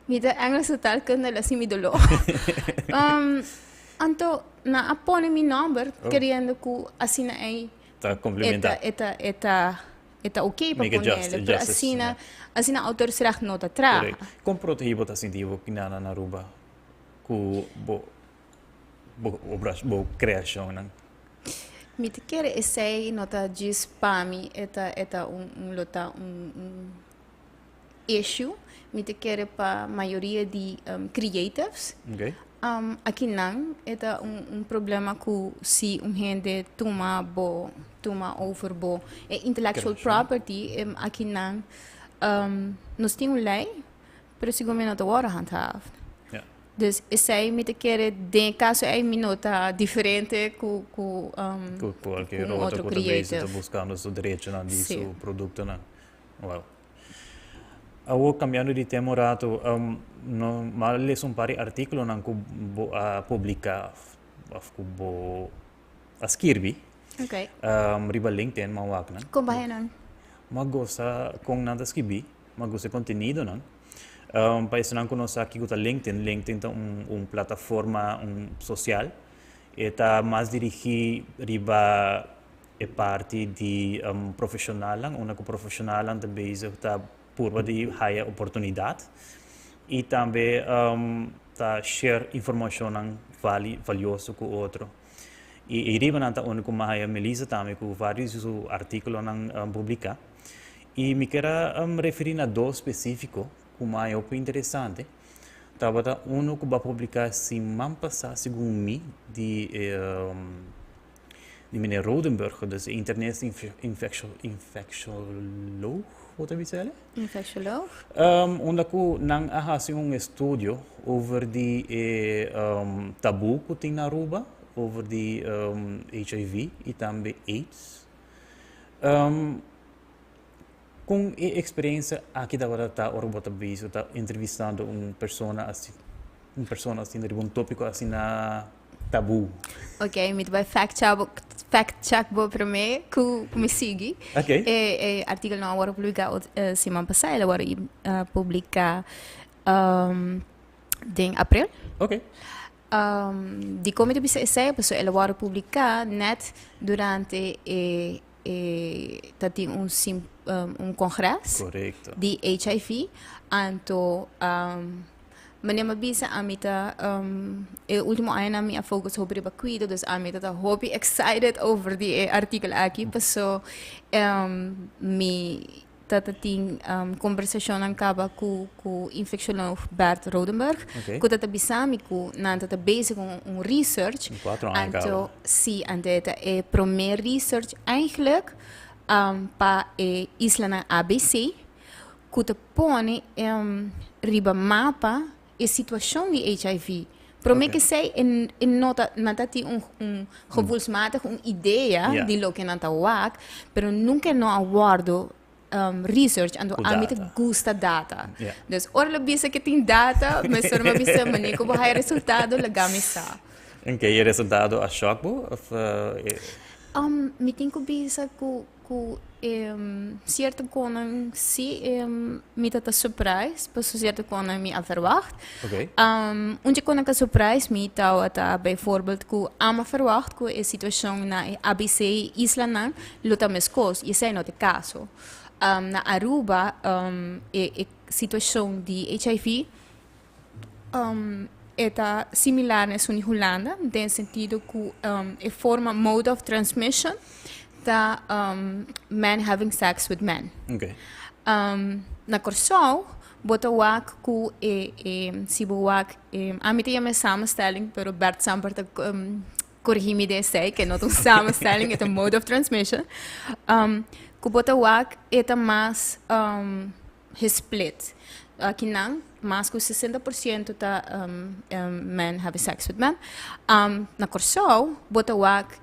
[SPEAKER 4] mi ta Engelse taalkunde el a hasi mi doló. Anto nan a pone mi nòmber keriendo ku asina ei
[SPEAKER 1] Ta komplimentá.
[SPEAKER 4] e ta e ta E ta oké pa
[SPEAKER 1] Make a
[SPEAKER 4] pone
[SPEAKER 1] just,
[SPEAKER 4] ele, pero
[SPEAKER 1] justice,
[SPEAKER 4] asina,
[SPEAKER 1] ja.
[SPEAKER 4] asina auteursrecht no ta traha.
[SPEAKER 1] Correct. Kon protegí bo ta sinti bo kinana na Aruba ku bo bo obra, bo kreashonnan?
[SPEAKER 4] Mi ta kere esei no ta djis pa mi, e ta e ta un un lo ta un un issue. Mi ta kere pa mayoria di creatives.
[SPEAKER 1] Okay.
[SPEAKER 4] Akinan e ta un un problema ku si un hende tuma bo tuma over bo e intellectual property akinan nos tin un lei pero segun mi no ta wòrdu handhaafd. Dus esei mi ta kere den e kaso ei mi no ta diferente ku ku
[SPEAKER 1] Ku kualkier
[SPEAKER 4] un
[SPEAKER 1] otro
[SPEAKER 4] otro
[SPEAKER 1] ku ta bezig ta
[SPEAKER 4] creative.
[SPEAKER 1] buskando su derechonan di
[SPEAKER 4] Sí.
[SPEAKER 1] su produktonan. Wow. Awor cambiando di tema un rato, no m'a lesa un par di articulonan cu bo a publica of cu bo a skirbi. Riba LinkedIn m'a wak nan.
[SPEAKER 4] Con bahe nan?
[SPEAKER 1] M'a gosta con nan ta skibi, m'a gusta e contenidonan. Pa esunnan cu no sa kico ta LinkedIn, LinkedIn ta un plataforma un social. E ta mas dirigi riba E parti di profesionalnan, unda cu profesionalnan ta bezig ta purba di haya oportunidad y tambe ta share informacionnan vali valioso cu otro. Y e riba nan ta unda cu mi a haya Melissa tambe cu varios di su articulonan publica. Y mi kier a referi na dos specifico cu mi a haya hopi interesante. Tabata uno cu bo a publica siman pasa segun mi di e. Di meneer Rodenburg, dus e internist infectioloog, wat ta bisa ele?
[SPEAKER 4] Infectioloog.
[SPEAKER 1] Unda ku nan a hasi un estudio over di e tabu ku tin na Aruba over di HIV i tambe AIDS. Kon e eksperensia aki tabata ta ora bo ta bisa ta entrevistando un persona asi, un persona asina riba un tópiko asina tabú?
[SPEAKER 4] Ok, mi ta bai fact check bo, fact check bo promé ku mi sigui.
[SPEAKER 1] Ok.
[SPEAKER 4] E e artíkulo no a wòrdu publiká ot siman pasá, el a wòrdu publiká den aprel.
[SPEAKER 1] Ok.
[SPEAKER 4] Dikon mi ta bisa esei? Pasobra el a wòrdu publiká nèt durante e e ta tin un sim un congres
[SPEAKER 1] Correcto.
[SPEAKER 4] di HIV anto meneer mi a bisa ami ta e ultimo añanan mi a focus hopi riba cuido dus ami ta ta hopi excited over di e artikel aki paso mi. tata tin um, conversacionnan caba cu cu infectioloog Bert Rodenburg,
[SPEAKER 1] Oké.
[SPEAKER 4] cu tata bisami cu nan tata bezig cu un research.
[SPEAKER 1] 4 aña
[SPEAKER 4] Anto,
[SPEAKER 1] caba.
[SPEAKER 4] si, anto e ta e prome research eigenlijk pa e islanan ABC cu ta pone riba mapa e situacion di HIV. Prome cu esey e no ta, nan ta tin un gevoelsmatig un idea di loke nan ta wak, pero nunca no a wordo research, anto
[SPEAKER 1] Cu
[SPEAKER 4] ami ta
[SPEAKER 1] data.
[SPEAKER 4] gusta data. Dus ora lo bisa cu tin data, mesora mi a bisa, mane cu bo haya resultado, laga mi sa.
[SPEAKER 1] En ke e resultado a shock bo? Of, e.
[SPEAKER 4] Mi tin cu bisa cu cierto conan si mi ta ta surprise, pasobra cierto conan mi a verwacht. Un dje conan cu a surprise mi tawata bijvoorbeeld cu amo a verwacht cu e situacion na e ABC islanan lo ta mescos y esey no ta e caso. Na Aruba e situacion di HIV e ta similar na esun di Hulanda den sentido ku e forma mode of transmission ta men having sex with men. Na Kòrsou bo ta wak ku e si bo wak ami ta yama e samenstelling pero Bert semper ta korigí mi den esei ke no ta un samenstelling e ta mode of transmission ku bo ta wak e ta mas gesplit. Akinan mas ku 60% ta men having sex with men. Na Kòrsou bo ta wak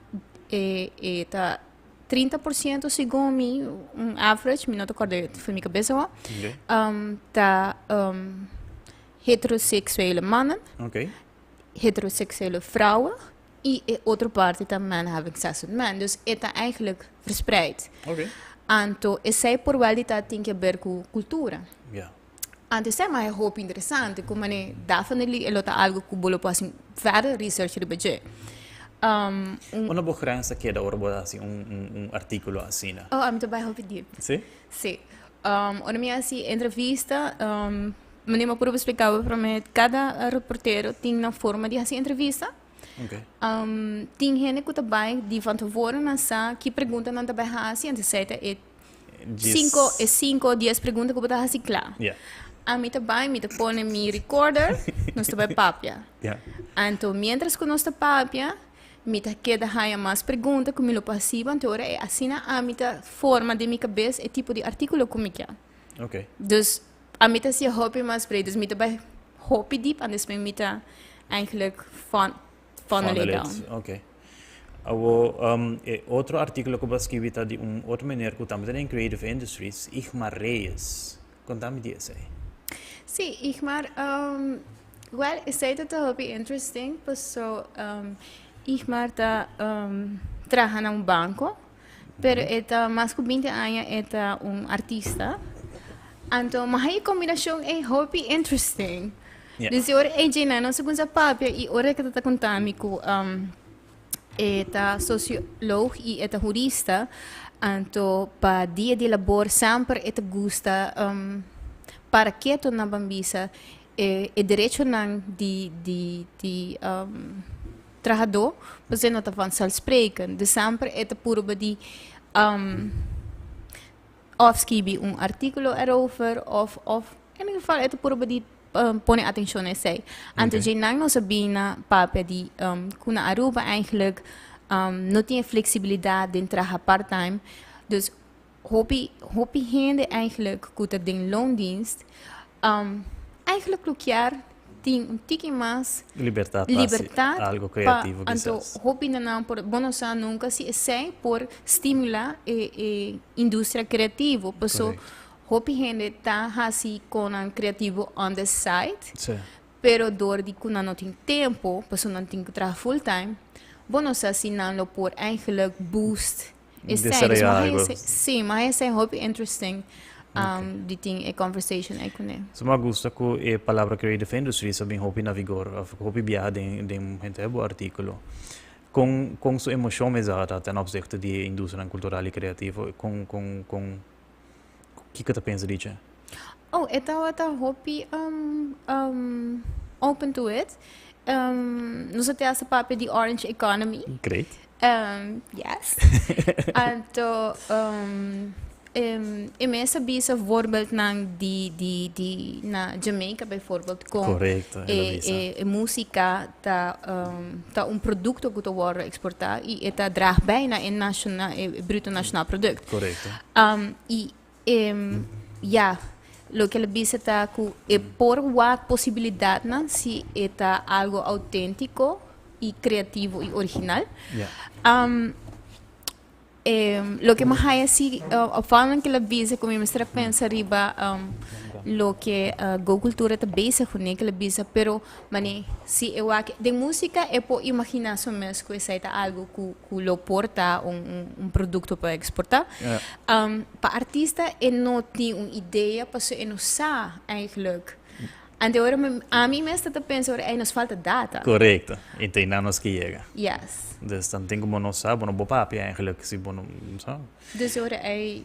[SPEAKER 4] e e ta 30% segun mi un average, mi no ta kòrda for mi kabesa awor, ta heteroseksuele mannen, heteroseksuele vrouwen i e otro parti ta men having sex with men. Dus e ta eigenlijk verspreid. Anto esei por wel di ta tin ke ber ku kultura. Anto esei mas e hopi interesante ku manera definitely e lo ta algo ku bo lo por hasi verder research riba dje.
[SPEAKER 1] Unda bo grens ta keda ora bo ta hasi un artíkulo asina?
[SPEAKER 4] Oh, ami ta bai hopi diep.
[SPEAKER 1] Si?
[SPEAKER 4] Si. Ora mi hasi entrevista, manera mi a prueba splika bo prome, kada reportero tin nan forma di hasi entrevista. Tin hende ku ta bai di van tevoren nan sa ki pregunta nan ta bai hasi, anto esei ta e 5, e 5 o 10 pregunta ku bo ta hasi kla. Ami ta bai, mi ta pone mi recorder, nos ta bai papia. Anto mientras ku nos ta papia, mi ta keda haña mas pregunta ku mi lo por hasi bo, anto ora e asina ami ta forma den mi kabes e tipo di artíkulo ku mi ke. Dus ami ta hasi hopi mas breed, dus mi ta bai hopi diep, antes mi ta eigenlijk funnel it down.
[SPEAKER 1] Oké. Awo, e otro artíkulo ku bo a skibi ta di un otro meneer ku tambe ta den creative industries, Igmar Reyes. Konta mi di esei.
[SPEAKER 4] Sí, Igmar, wel, esei ta ta hopi interesting, paso Igmar ta traha na un banko, pero e ta mas ku 20 aña e ta un artista. Anto, ma e kombinashon ei hopi interesting. Dus ora e djena nos a kuminsá papia i ora ke ta konta mi ku e ta sosioloog i e ta hurista, anto pa dia di labor semper e ta gusta para keto nan ban bisa e e derechonan di di di trahadó pasobra no ta vanzelfsprekend. Dus semper e ta purba di òf skibi un artíkulo erover òf òf en ieder geval e ta purba di pone atenshon na esei. Anto dje nan nos a bina papia di ku na Aruba eigenlijk no tin e fleksibilidat den traha part time. Dus hopi hopi hende eigenlijk ku ta den loondienst eigenlijk lo kier tin un tiki mas
[SPEAKER 1] Libertad pa hasi
[SPEAKER 4] libertad
[SPEAKER 1] algo
[SPEAKER 4] pa
[SPEAKER 1] creativo
[SPEAKER 4] anto
[SPEAKER 1] kisas.
[SPEAKER 4] hopi na nan por bo no sa nunca si esei por stimula e e industria creativo paso
[SPEAKER 1] Correcto.
[SPEAKER 4] hopi hende ta hasi konan creativo on the side
[SPEAKER 1] Sí.
[SPEAKER 4] pero dor di ku nan no tin tempo paso nan tin ku traha full time bo no sa si nan lo por eigenlijk boost esei. Dus
[SPEAKER 1] Desarrolla
[SPEAKER 4] mas
[SPEAKER 1] algo.
[SPEAKER 4] esei sí mas esei hopi interesting di tin e conversation ei kuné.
[SPEAKER 1] So mi a gusta ku e palabra creative industries a bin hopi na vigor of hopi biaha den den henter bo artíkulo. Kon kon su emoshon mester ta ten opzichte di e industrianan kultural i kreativo? Kon kon kon kiko ta pensa di dje?
[SPEAKER 4] Oh, e tabata hopi open to it. Nos a tin hasta papia di orange economy.
[SPEAKER 1] Great.
[SPEAKER 4] Yes. Anto. E mes a bisa voorbeeldnan di di di na Jamaica bijvoorbeeld con
[SPEAKER 1] Correcto, el a
[SPEAKER 4] e
[SPEAKER 1] bisa.
[SPEAKER 4] e e musica ta ta un producto cu ta wordo exporta y e ta draag bij na e nationa e bruto nationaal product.
[SPEAKER 1] Correcto.
[SPEAKER 4] Y e ya loke el a bisa ta cu e por wak posibilidadnan si e ta algo autentico y creativo y original.
[SPEAKER 1] Ya.
[SPEAKER 4] Loke mi a haya si opvallend ku el a bisa ku mi mester a pensa riba loke Go Cultura ta bezig kuné ku el a bisa pero mane si e wak den músika e por imaginá su mes ku esei ta algu ku ku lo por ta un un produkto pa eksportá. Pa artista e no tin un idea pasobra e no sa eigenlijk. Ante ora mi, ami mes ta ta pensa ora ey nos falta data.
[SPEAKER 1] Correcto. Y ta einan nos ke yega.
[SPEAKER 4] Yes.
[SPEAKER 1] Dus dan tin como nos sa, bo no bo papia eigenlijk si bo no sa.
[SPEAKER 4] Dus ora ey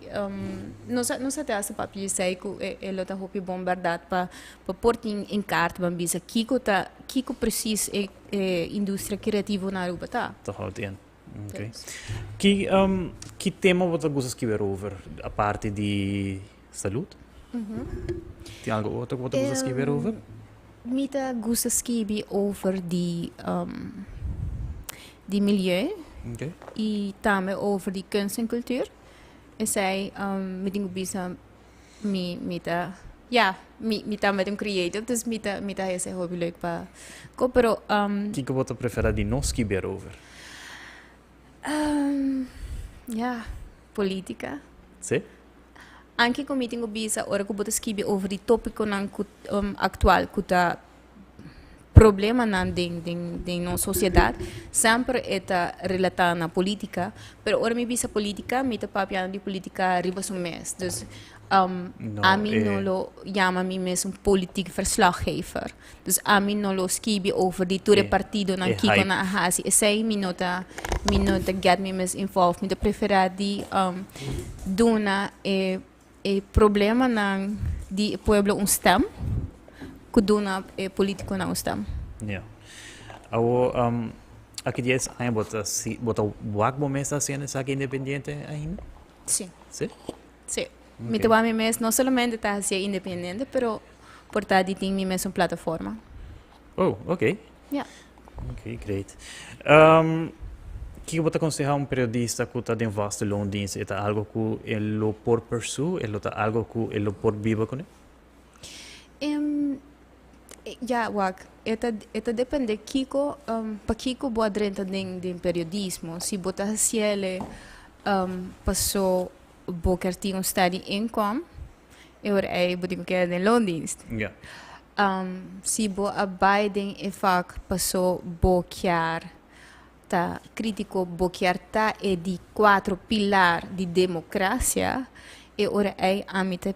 [SPEAKER 4] nos a nos a ta hasta papia esey cu e e lo ta hopi bon berdad pa pa por tin en kaart ban bisa kico ta kico precies e e industria creativo na Aruba ta.
[SPEAKER 1] Ta houdt in. Okay. Ki ki tema bo ta gusta skibi erover aparte di Salud? Tin algo otro ku bo ta gusta skibi erover?
[SPEAKER 4] Mi ta gusta skibi over di di milieu i tambe over di kunst en cultuur. Esei mi tin ku bisa mi mi ta ya mi mi tambe ta un creative dus mi ta mi ta haya esei hopi leuk pa ko pero.
[SPEAKER 1] Kiko bo ta prefera di no skibi erover?
[SPEAKER 4] Ya politica.
[SPEAKER 1] Si?
[SPEAKER 4] Anke ku mi tin ku bisa ora ku bo ta skibi over di topikonan ku aktual ku ta problemanan den den den nos sosiedat, semper e ta relatá na polítika. Pero ora mi bisa polítika mi ta papiando di polítika riba su mes. Dus ami no lo yama mi mes un politiek verslaggever. Dus ami no lo skibi over di tur e partidonan kiko nan a hasi. Esei mi no ta mi no ta get mi mes involved. Mi ta preferá di duna e e problemanan di e pueblo un stem ku duna e politikonan un stem.
[SPEAKER 1] Ja. Awo aki dies aña bo ta si bo ta wak bo mes ta hasiendo esaki independiente ainda?
[SPEAKER 4] Si.
[SPEAKER 1] Si?
[SPEAKER 4] Si. Mi ta wak mi mes no solamente ta hasié independiente pero por ta di tin mi mesun plataforma.
[SPEAKER 1] Oh, ok.
[SPEAKER 4] Ja.
[SPEAKER 1] Ok, great. Kiko bo ta konsehá un periodista ku ta den vaste loondienst? E ta algo ku e lo por pursue? E lo ta algo ku e lo por biba kuné?
[SPEAKER 4] Ja, wak, e ta e ta depende kiko pakiko bo a drenta den den periodismo. Si bo ta hasiel paso bo ker tin un steady income, e ora ei bo tin ku keda den loondienst.
[SPEAKER 1] Ja.
[SPEAKER 4] Si bo a bai den e vak paso bo kier ta kritiko, bo kier ta e di kuatro pilar di demokrasia, e ora ei ami ta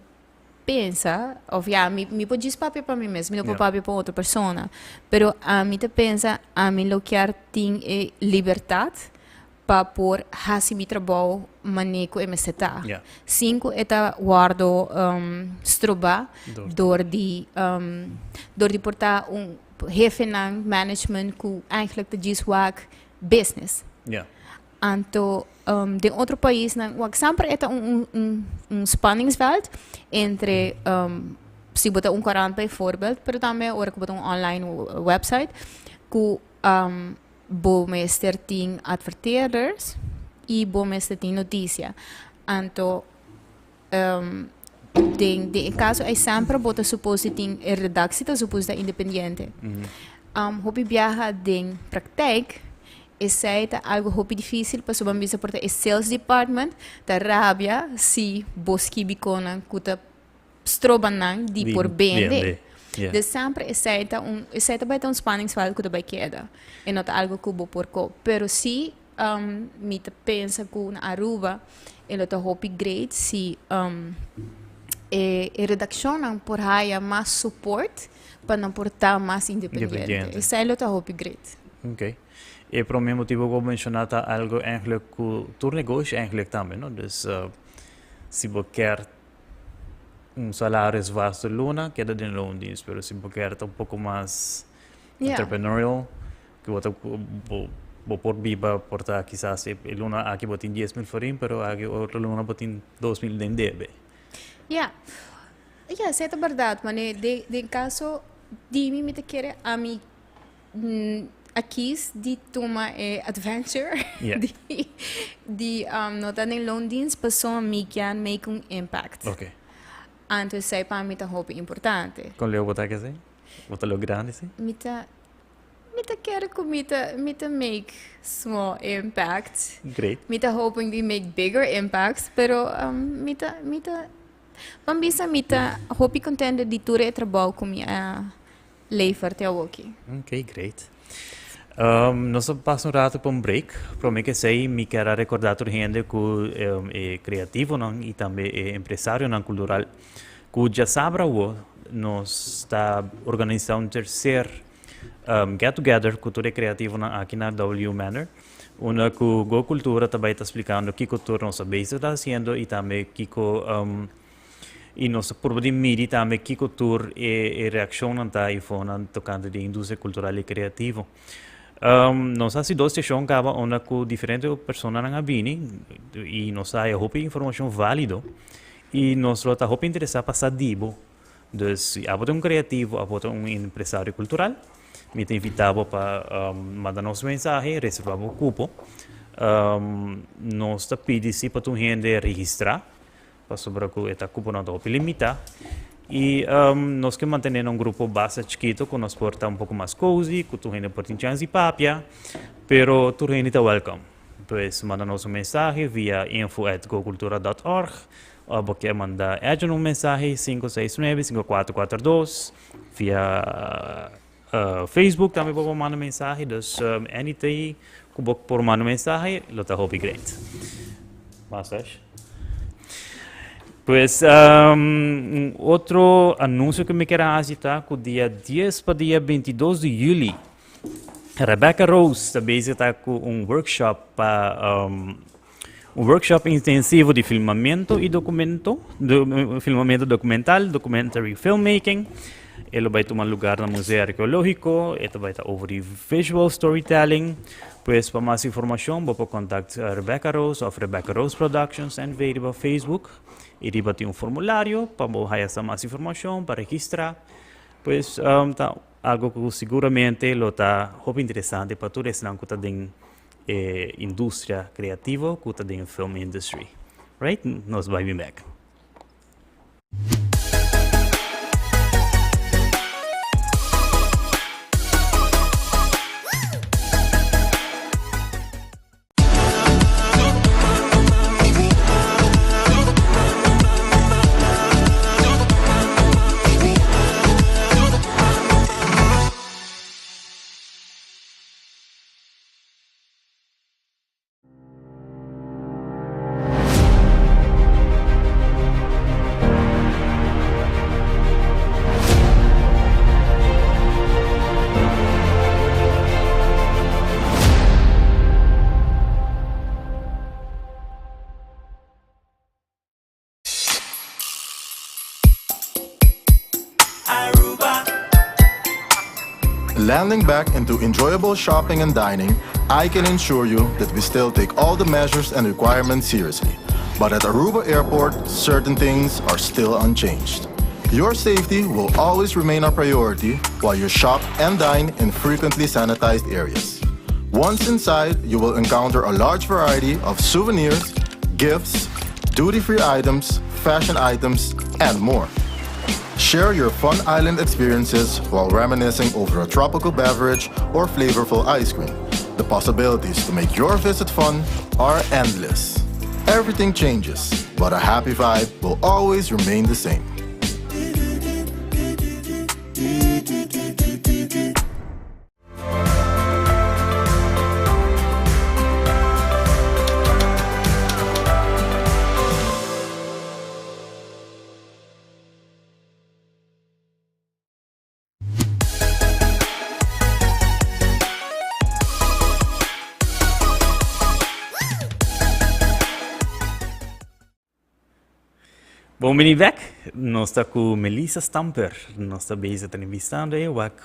[SPEAKER 4] pensa, of ya, mi mi por djis papia pa mi mes, mi no por papia pa otro persona, pero ami ta pensa ami lo kier tin e libertat pa por hasi mi trabou mane ku e mester ta. Sin ku e ta wòrdu strobá dor di dor di por ta un hefenan, management ku eigenlijk ta djis wak business. Anto den otro paisnan wak semper e ta un un un spanningsveld entre si bo ta un korant bijvoorbeeld, pero tambe ora ku bo ta un online website ku Bo mester tin adverteerders y bo mester tin noticia. Anto den den e caso ey semper bo ta supos di tin e redactie ta supos ta independiente. Hopi biaha den praktijk esey ta algo hopi dificil pasobra bo a bisa por ta e sales department ta rabia si bo skibi conan cu ta stroba nan di por bende. Dus semper esei ta un, esei ta bai ta un spanningsveld ku ta bai keda. E no ta algo ku bo por koop. Pero si mi ta pensa ku na Aruba e lo ta hopi great si e e redakshonnan por haya mas support pa nan por ta mas independiente. Esei lo ta hopi great.
[SPEAKER 1] Oké. E prome motibo ku bo menshoná ta algo eigenlijk ku tur negoshi eigenlijk tambe, no? Dus si bo kier un salaris vaste luna keda den loondienst, pero si bo kier ta un poco mas entrepreneurial, ku bo ta bo. Bo por biba por ta kisas e luna aki bo tin 10,000 florin, pero aki otro luna bo tin 2000 den debe.
[SPEAKER 4] Ja. Ja, esei ta berdad, mane den den caso di mi mi ta kere ami a kies di tuma e adventure
[SPEAKER 1] Ja.
[SPEAKER 4] di di no ta den loondienst pasobra mi kier make un impact.
[SPEAKER 1] Oké.
[SPEAKER 4] Anto esei pa mi ta hopi importante.
[SPEAKER 1] Kon leu bo ta ke esei? Bo ta logrando esei?
[SPEAKER 4] Mi ta Mi ta kere ku mi ta mi ta make small impact.
[SPEAKER 1] Great.
[SPEAKER 4] Mi ta hoping di make bigger impacts, pero mi ta mi ta ban bisa mi ta hopi kontento di tur e trabou ku mi a lever te awoki.
[SPEAKER 1] Ok, great. Nos a pasa un rato pa un break. Prome ku esei mi kier a rekorda tur hende ku e kreativonan i tambe e empresarionan kultural ku djasabra awo nos ta organisa un terser Get together ku tur e kreativonan aki na W Manor, unda ku Go Cultura ta bai ta splikando kiko tur nos a bezig ta hasiendo i tambe kiko i nos ta purba di midi tambe kiko tur e reakshonnan ta i fonan tokante di industria kultural i kreativo. Nos a hasi dos seshon kaba unda ku diferente personanan a bini i nos a haya hopi informashon válido i nos lo ta hopi interesá pa sa di bo. Dus si abo ta un creativo, abo ta un empresario cultural, mi ta invita bo pa manda nos un mensahe, reserva bo cupo. Nos ta pidi si pa tur hende registra, pasobra cu e ta cuponan ta hopi limita. Y nos ke mantene na un grupo basta chikito cu nos por ta un poco mas cozy, cu tur hende por tin chance di papia, pero tur hende ta welcome. Pues manda nos un mensahe via info at gocultura dot org Of bo kier manda Edwin un mensahe 569 5442 via Facebook tambe bo por manda mensahe dus anything ku bo por manda mensahe lo ta hopi great. Masash. Pues un otro anuncio ku mi kier hasi ta ku dia 10 pa dia 22 di juli Rebecca Rose ta bezig ta ku un workshop pa Un workshop intensivo di filmamento y documento, filmamento documental, documentary filmmaking. E lo bai tuma lugar na Museo Arqueológico, e ta bai ta over di visual storytelling. Pues pa mas informacion bo por contact Rebecca Rose of Rebecca Rose Productions NV riba Facebook. Y riba tin un formulario pa bo haya sa mas informacion, pa registra. Pues ta algo cu seguramente lo ta hopi interesante pa tur esnan cu ta den e industria creativo cu ta den e film industry. Right? Nos bai bin bek.
[SPEAKER 5] Landing back into enjoyable shopping and dining, I can ensure you that we still take all the measures and requirements seriously. But at Aruba Airport, certain things are still unchanged. Your safety will always remain our priority while you shop and dine in frequently sanitized areas. Once inside, you will encounter a large variety of souvenirs, gifts, duty-free items, fashion items, and more. Share your fun island experiences while reminiscing over a tropical beverage or flavorful ice cream. The possibilities to make your visit fun are endless. Everything changes, but a happy vibe will always remain the same.
[SPEAKER 1] Bon bini bek, nos ta ku Melissa Stamper. Nos ta bezig ta entrevistando e wak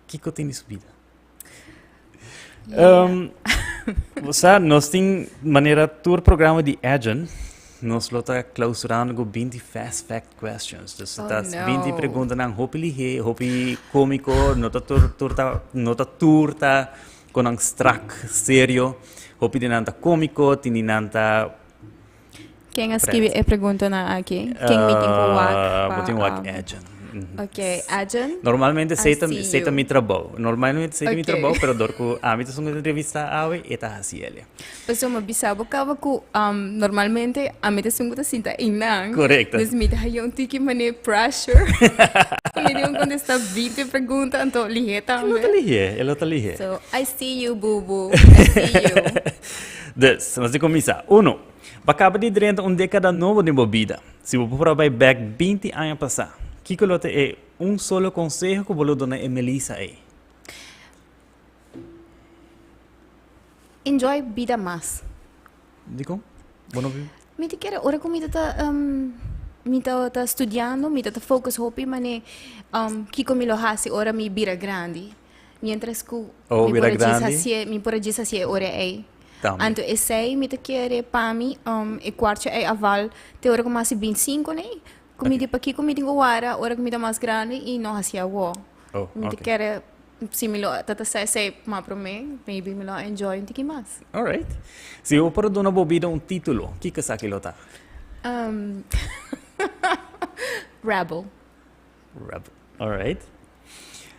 [SPEAKER 1] kiko tin di su bida. Um, Sa, nos tin manera tur programa di Edgen, nos lo ta clausurando cu 20 fast fact questions. Dus
[SPEAKER 4] Oh,
[SPEAKER 1] ta
[SPEAKER 4] no.
[SPEAKER 1] 20 preguntanan hopi lihe, hopi cómico, no ta tur, tur ta, no ta tur ta con nan strak, serio. Hopi di nan ta cómico, tin di nan ta
[SPEAKER 4] Ken a skibi e preguntanan aki? Ken mi tin ku wak pa?
[SPEAKER 1] Bo tin wak Edgen.
[SPEAKER 4] Ok, Edgen.
[SPEAKER 1] Normalmente
[SPEAKER 4] I
[SPEAKER 1] sei ta
[SPEAKER 4] see
[SPEAKER 1] sei ta
[SPEAKER 4] you.
[SPEAKER 1] mi trabou. Normalmente sei ta mi
[SPEAKER 4] Ok.
[SPEAKER 1] trabou, pero dor ku ami ta esun entrevista awe, e ta hasi ele.
[SPEAKER 4] Pasobra mi bisa bo kaba ku normalmente ami ta esun ku ta sinta einan.
[SPEAKER 1] Korekto.
[SPEAKER 4] Dus mi ta haya un tiki manera pressure. Mi tin ku kontestá 20 pregunta, anto lihé
[SPEAKER 1] E lo
[SPEAKER 4] tambe.
[SPEAKER 1] ta lihé, e lo ta lihé.
[SPEAKER 4] So, I see you, bubu. I see you.
[SPEAKER 1] Dus, nos tin kuminsá. Uno. Bo a kaba di drenta un dékada nobo den bo bida. Si bo por a bai bèk 20 aña pasá, kiko lo ta e un solo konseho ku bo lo duna e Melissa ei?
[SPEAKER 4] Enjoy bida mas.
[SPEAKER 1] Dikon? Bo no biba?
[SPEAKER 4] Mi ta kere ora ku mi ta ta mi ta studiando mi ta ta focus hopi mane kiko mi lo hasi ora mi bira grandi. Mientras ku
[SPEAKER 1] Oh,
[SPEAKER 4] mi
[SPEAKER 1] bira
[SPEAKER 4] por a djis
[SPEAKER 1] grandi.
[SPEAKER 4] hasié, mi por a djis hasié e ora ei.
[SPEAKER 1] Tambe.
[SPEAKER 4] Anto esei mi ta kere pa mi, e kwartje ei a val te ora ku mi hasi bintisinko nei. Ku mi di pakiko mi tin ku wara ora ku mi ta mas grandi i no hasié awor.
[SPEAKER 1] Oh,
[SPEAKER 4] Mi ta
[SPEAKER 1] ok.
[SPEAKER 4] kere si mi lo ta ta sa esei mas promé, maybe mi lo a enjoy un tiki mas.
[SPEAKER 1] Alright. Si bo por a duna bo bida un título, kiko esaki lo ta?
[SPEAKER 4] Rebel.
[SPEAKER 1] Rebel. Alright.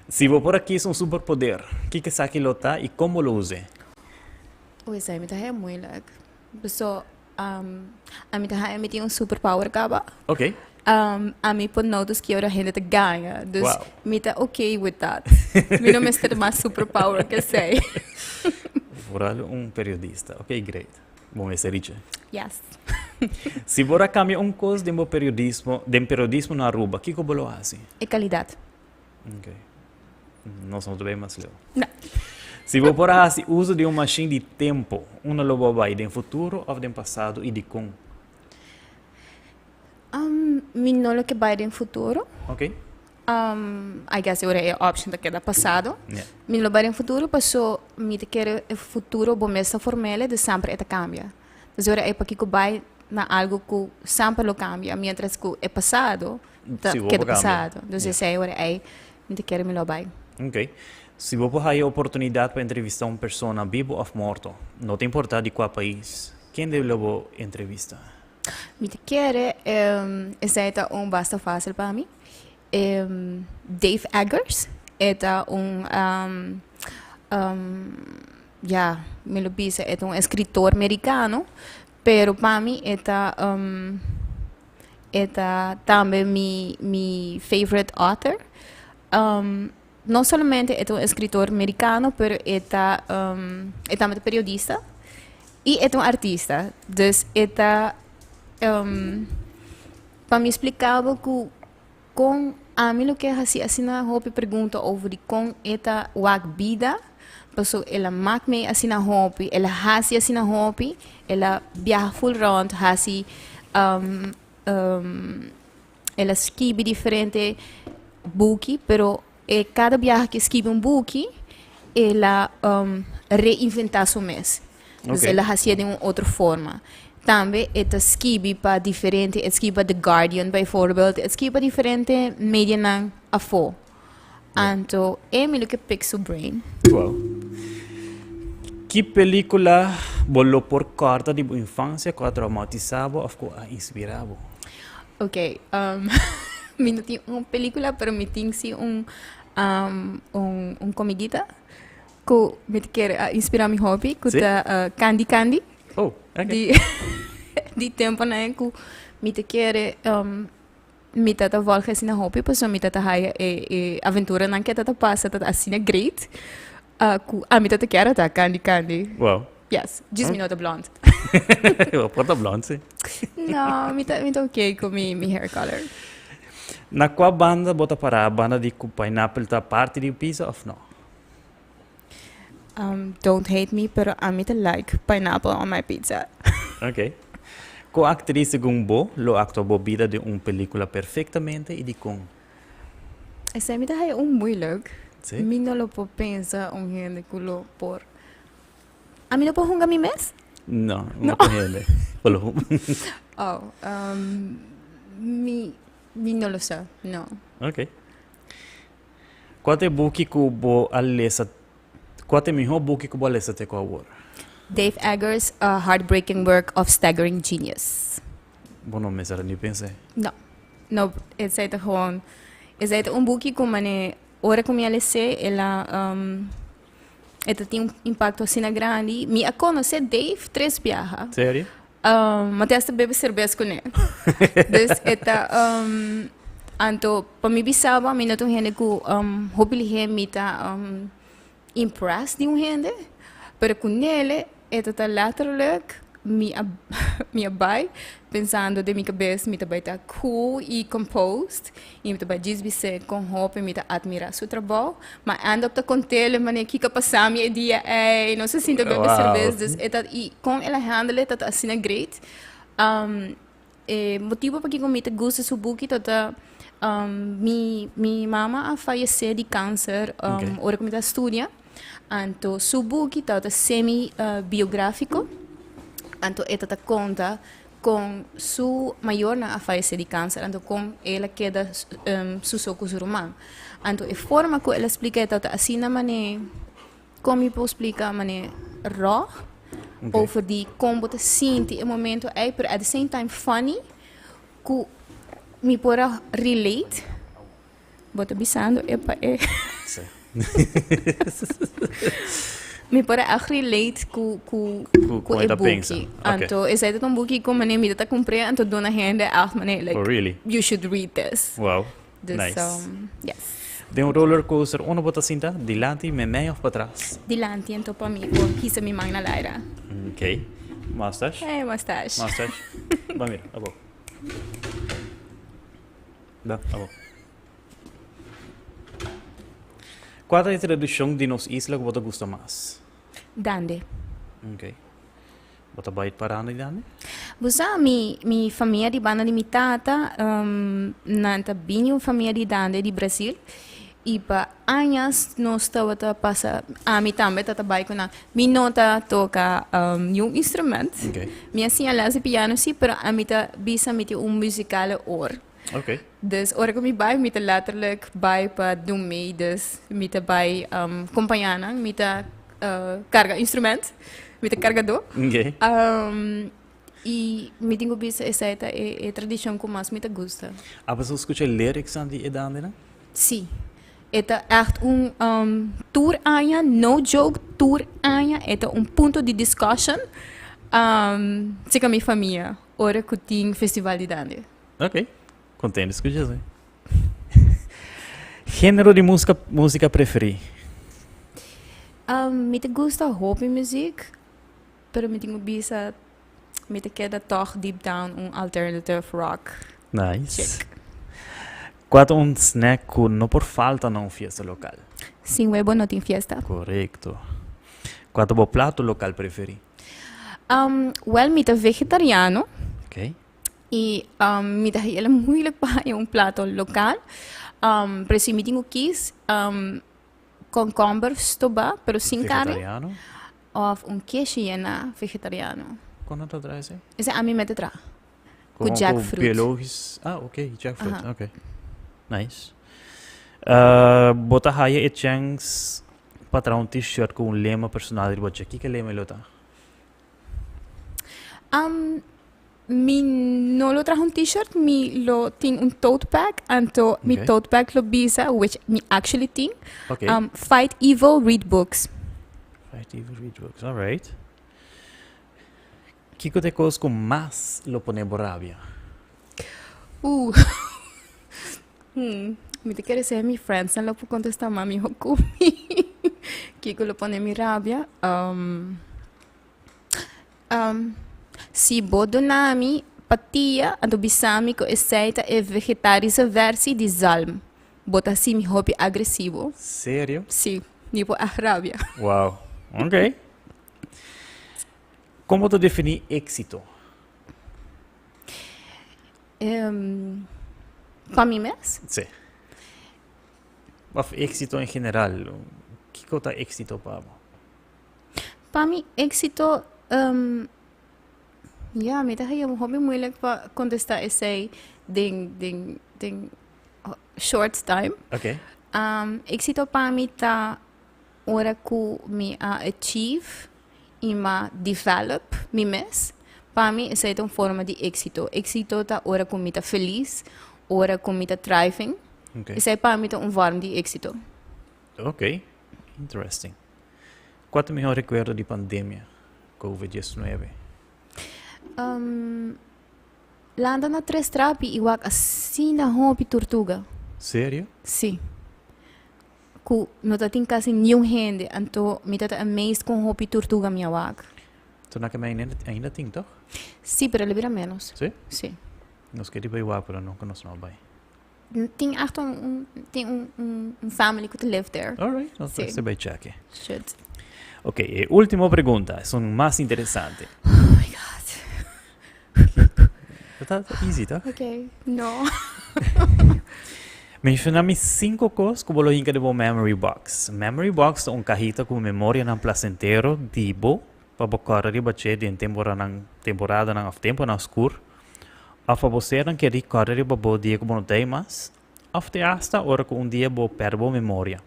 [SPEAKER 1] Si bo por a kis un superpoder, kiko esaki lo ta i kon bo lo us'é?
[SPEAKER 4] Oe, esei mi ta haña moeilijk. Paso, ami ta haña mi tin un superpower kaba.
[SPEAKER 1] Ok.
[SPEAKER 4] Ami por notice ki ora hende ta gaña. Dus
[SPEAKER 1] Wow.
[SPEAKER 4] mi ta ok with that. Mi no mester mas superpower ke esei.
[SPEAKER 1] Vooral un periodista. Ok, great. Bo mester riche.
[SPEAKER 4] Yes.
[SPEAKER 1] Si bo a cambia un cos den bo periodismo, den periodismo na Aruba, kico bo lo haci?
[SPEAKER 4] E calidad.
[SPEAKER 1] Ok. Nos no ta bay mas leu.
[SPEAKER 4] No.
[SPEAKER 1] Si bo por a haci uso di un machine di tempo, unda lo bo bay? Den futuro of den pasado y dicon?
[SPEAKER 4] Mi no lo ke bay den futuro.
[SPEAKER 1] Ok.
[SPEAKER 4] I guess e ora e option ta keda pasado.
[SPEAKER 1] Yeah.
[SPEAKER 4] Mi lo bai den futuro paso mi ta kere e futuro bo mes ta formele dus semper e ta cambia. Dus e ora e pakiko bai na algo ku semper lo cambia mientras ku e pasado ta
[SPEAKER 1] Si bo
[SPEAKER 4] keda
[SPEAKER 1] por cambia.
[SPEAKER 4] pasado. Dus
[SPEAKER 1] Yeah.
[SPEAKER 4] esei e ora ei mi ta kere mi lo bai.
[SPEAKER 1] Ok. Si bo por haya oportunidad pa entrevista un persona bibo of morto, no ta importa di cua pais, kende lo bo entrevista?
[SPEAKER 4] Mi ta kere esei ta un basta fácil pa mi. Dave Eggers e ta un ya mi lo bisa e ta un escritor mericano pero pa mi e ta e ta tambe mi mi favorite author. No solamente e ta un escritor mericano pero e ta e tambe ta periodista y e ta un artista. Dus e ta pa mi splica bo cu con ami lo ke haci asina hopi pregunta over di con e ta wak bida paso el a mak mi asina hopi, el a haci asina hopi, el a biaha full rond haci El a skibi diferente buki, pero e kada biaha ke skibi un buki, el a reinventá su mes. Dus el a hasié den un otro forma. Tambe e ta skibi pa diferente, e skibi pa The Guardian bijvoorbeeld, e skibi pa diferente medianan afó. Anto e mi lo ke pick su brain.
[SPEAKER 1] Wow. Ki pelicula bo lo por corda di bo infancia cu a traumatisa bo of cu a inspira bo?
[SPEAKER 4] Ok, mi no tin un pelicula pero mi tin si un un comidita cu mi ta kere a inspira mi hopi cu ta Candy Candy.
[SPEAKER 1] Oh, ok.
[SPEAKER 4] Di di temponan cu mi ta kere Mi ta ta volg asina hopi pasobra mi ta ta haya e e aventuranan ke ta ta pasa ta ta asina great ku ami ta ta kier a ta Candy Candy.
[SPEAKER 1] Wow.
[SPEAKER 4] Yes, djis mi no ta blond.
[SPEAKER 1] Bo por ta blond si.
[SPEAKER 4] No, mi ta mi ta okay ku mi mi hair color.
[SPEAKER 1] Na kua banda bo ta para? Banda di ku pineapple ta parti di pizza of no?
[SPEAKER 4] Don't hate me, pero ami ta like pineapple on my pizza.
[SPEAKER 1] Ok. Con actriz segun bo lo actua bo bida den un pelicula perfectamente y dicon?
[SPEAKER 4] Esei mi ta haya un moeilijk.
[SPEAKER 1] Sí?
[SPEAKER 4] Mi no lo por pensa un hende cu lo por. Ami no por hunga mi mes?
[SPEAKER 1] No, no por hende. Polo.
[SPEAKER 4] Oh, um, mi, mi no lo sa, no.
[SPEAKER 1] Ok. Kua ta e buki ku bo a lesa, kua ta e mihó buki ku bo a lesa te ku awor?
[SPEAKER 4] Dave Eggers, A Heartbreaking Work of Staggering Genius.
[SPEAKER 1] Bo no mester ni pensa.
[SPEAKER 4] No. No, esei ta gewoon, esei ta un buki ku mane ora ku mi a les'é el a um, e ta tin un impacto asina grandi. Mi a conoce Dave tres biaha.
[SPEAKER 1] Serio?
[SPEAKER 4] Um, ma te hasta bebe cerbes con e. Dus e ta, um, anto pa mi bisa bo, mi no ta un hende cu um, hopi lihe mi ta um, impressed di un hende, pero cu nele e ta ta letterlijk mi a mi a bai pensando den mi cabes mi ta bai ta cool y composed y mi ta bai djis bis'é con hopi mi ta admira su trabou, ma end up ta cont'el manera kiko a pasa mi e dia ey, nos a sinta bebe cerbes, dus e ta y con el a handle e ta ta asina great. E motibo pakiko mi ta gusta su buki ta ta mi mi mama a fayesé di kanser ora ku mi ta studia. Anto su buki ta ta semi biográfiko. Anto e ta ta konta kon su mayornan a fayesé di kanser anto kon el a keda su so ku su ruman. Anto e forma ku el a splika e ta ta asina manera. Kon mi por splika manera raw over di kon bo ta sinti e momento ei, pero at the same time funny ku mi por a relate. Bo ta bisando e pa e.
[SPEAKER 1] Sí.
[SPEAKER 4] Mi por a relate ku ku
[SPEAKER 1] Ku
[SPEAKER 4] ku
[SPEAKER 1] kon
[SPEAKER 4] e
[SPEAKER 1] e ta pensa.
[SPEAKER 4] buki.
[SPEAKER 1] Ok.
[SPEAKER 4] Anto esei ta un buki ku manera mi ta ta kumpr'é anto duna hende ègt manera like
[SPEAKER 1] Oh really?
[SPEAKER 4] you should read this.
[SPEAKER 1] Wow.
[SPEAKER 4] Dus
[SPEAKER 1] Nice.
[SPEAKER 4] yes.
[SPEAKER 1] Den un roller coaster unda bo ta sinta? Dilanti, memei of patras?
[SPEAKER 4] Dilanti anto pa mi por hisa mi man na laira.
[SPEAKER 1] Ok. Mustache?
[SPEAKER 4] Hey, mustache.
[SPEAKER 1] Mustache. Ba mira, abo. Ba, abo. Kua ta e tradishon di nos isla ku bo ta gusta mas?
[SPEAKER 4] Dande.
[SPEAKER 1] Ok. Bo ta bai parando di dande?
[SPEAKER 4] Bo sa, mi, mi famia di banda di mi tata, nan ta bini un famia di dande di Brasil. I pa añas nos tabata pasa, ami tambe tabata bai ku nan. Mi no ta toka niun instrument.
[SPEAKER 1] Okay.
[SPEAKER 4] Mi a siña les di piano si, pero ami ta bisa mi tin un muzikale oor.
[SPEAKER 1] Okay.
[SPEAKER 4] Dus ora ku mi bai, mi ta letterlijk bai pa dun mee. Dus mi ta bai kompañá nan, mi ta karga instrument, mi ta kargadó.
[SPEAKER 1] Okay.
[SPEAKER 4] I mi tin ku bisa esei ta e tradishon ku mas mi ta gusta.
[SPEAKER 1] Abo sa skucha e lyricsnan di e dandenan?
[SPEAKER 4] Sí. E ta ègt un tur aña, no joke, tur aña e ta un punto di discussion serka mi famia ora ku tin festival di dande.
[SPEAKER 1] Ok, contento di scucha esei. Genero di musica, musica preferi?
[SPEAKER 4] Um, mi ta gusta hopi muziek, pero mi tin ku bisa mi ta keda tòg deep down un alternative rock
[SPEAKER 1] Nice.
[SPEAKER 4] chick.
[SPEAKER 1] Kua ta un snack ku no por falta na un fiesta lokal?
[SPEAKER 4] Sin webo no tin fiesta.
[SPEAKER 1] Korekto. Kua ta bo plato lokal preferi?
[SPEAKER 4] Um, wel mi ta vegetariano.
[SPEAKER 1] Ok.
[SPEAKER 4] I mi ta hel moeilijk pa haña un plato lokal. Pero si mi tin ku kis, komkomber stobá, pero sin karni.
[SPEAKER 1] Vegetariano?
[SPEAKER 4] Òf un keshi yená vegetariano.
[SPEAKER 1] Kon nan ta traha esei?
[SPEAKER 4] Esei ami mete traha. Ku jackfruit.
[SPEAKER 1] Ku biologis, ah ok, jackfruit,
[SPEAKER 4] Aha.
[SPEAKER 1] ok. Nice. Bo ta haya e chèns pa traha un t-shirt ku un lema personal riba dje. Kiko e lema lo ta?
[SPEAKER 4] Mi no lo traha un t-shirt, mi lo tin un tote bag, anto mi
[SPEAKER 1] Okay.
[SPEAKER 4] tote bag lo bisa, which mi actually tin,
[SPEAKER 1] Okay.
[SPEAKER 4] fight evil, read books.
[SPEAKER 1] Fight evil, read books, alright. Kiko ta e kos ku mas lo pone bo rabia?
[SPEAKER 4] Mi ta kere ser mi friends nan lo por contesta mas miho ku mi. Kiko lo pone mi rabia? Si bo duna mi patia, anto bisa mi ku esei ta e vegetarische versie di zalm. Bo ta hasi mi hopi agresivo.
[SPEAKER 1] Serio?
[SPEAKER 4] Si, mi por a rabia.
[SPEAKER 1] Wow, ok. Kon bo ta definí éksito?
[SPEAKER 4] Pa mi mes?
[SPEAKER 1] Si. Òf éksito en general, kiko ta éksito pa bo?
[SPEAKER 4] Pa mi éxito, um, ja, mi ta haya hopi moeilijk pa contesta esei den, den, den short time.
[SPEAKER 1] Oké.
[SPEAKER 4] Éxito pa mi ta ora ku mi a achieve i m'a develop mi mes. Pa mi esei ta un forma di éxito. Éxito ta ora ku mi ta felis, ora ku mi ta thriving. Esei pa mi ta un vorm di éxito.
[SPEAKER 1] Ok, interesting. Kua ta mihó rekuerdo di pandemia, Covid 19?
[SPEAKER 4] Um, landa na Tres Trapi i wak asina hopi turtuga.
[SPEAKER 1] Serio?
[SPEAKER 4] Sí. Ku no ta tin kasi niun hende, anto mi ta ta amazed kon hopi turtuga mi a wak.
[SPEAKER 1] To na kemey ainda tin, toch?
[SPEAKER 4] Sí, pero el a bira menos.
[SPEAKER 1] Sí?
[SPEAKER 4] Sí.
[SPEAKER 1] Nos keri bai wak, pero nunka nos no a bai.
[SPEAKER 4] Tin echt un, un, tin un, un, un family ku ta live there.
[SPEAKER 1] Alright, nos
[SPEAKER 4] Sí.
[SPEAKER 1] mester bai check.
[SPEAKER 4] Shit.
[SPEAKER 1] Ok, e último pregunta, esun mas interesante.
[SPEAKER 4] Oh my God.
[SPEAKER 1] Ta easy, toch?
[SPEAKER 4] Ok, no.
[SPEAKER 1] Menciona mi cinco cos cu bo lo hinca den bo memory box. Memory box ta un cahita cu memorianan placentero di bo pa bo corda riba dje den temporanan, temporadanan of temponan oscur. Of pa bo sernan keri corda riba bo dia cu bo no ta ei mas, of te hasta ora cu un dia bo perde bo memoria,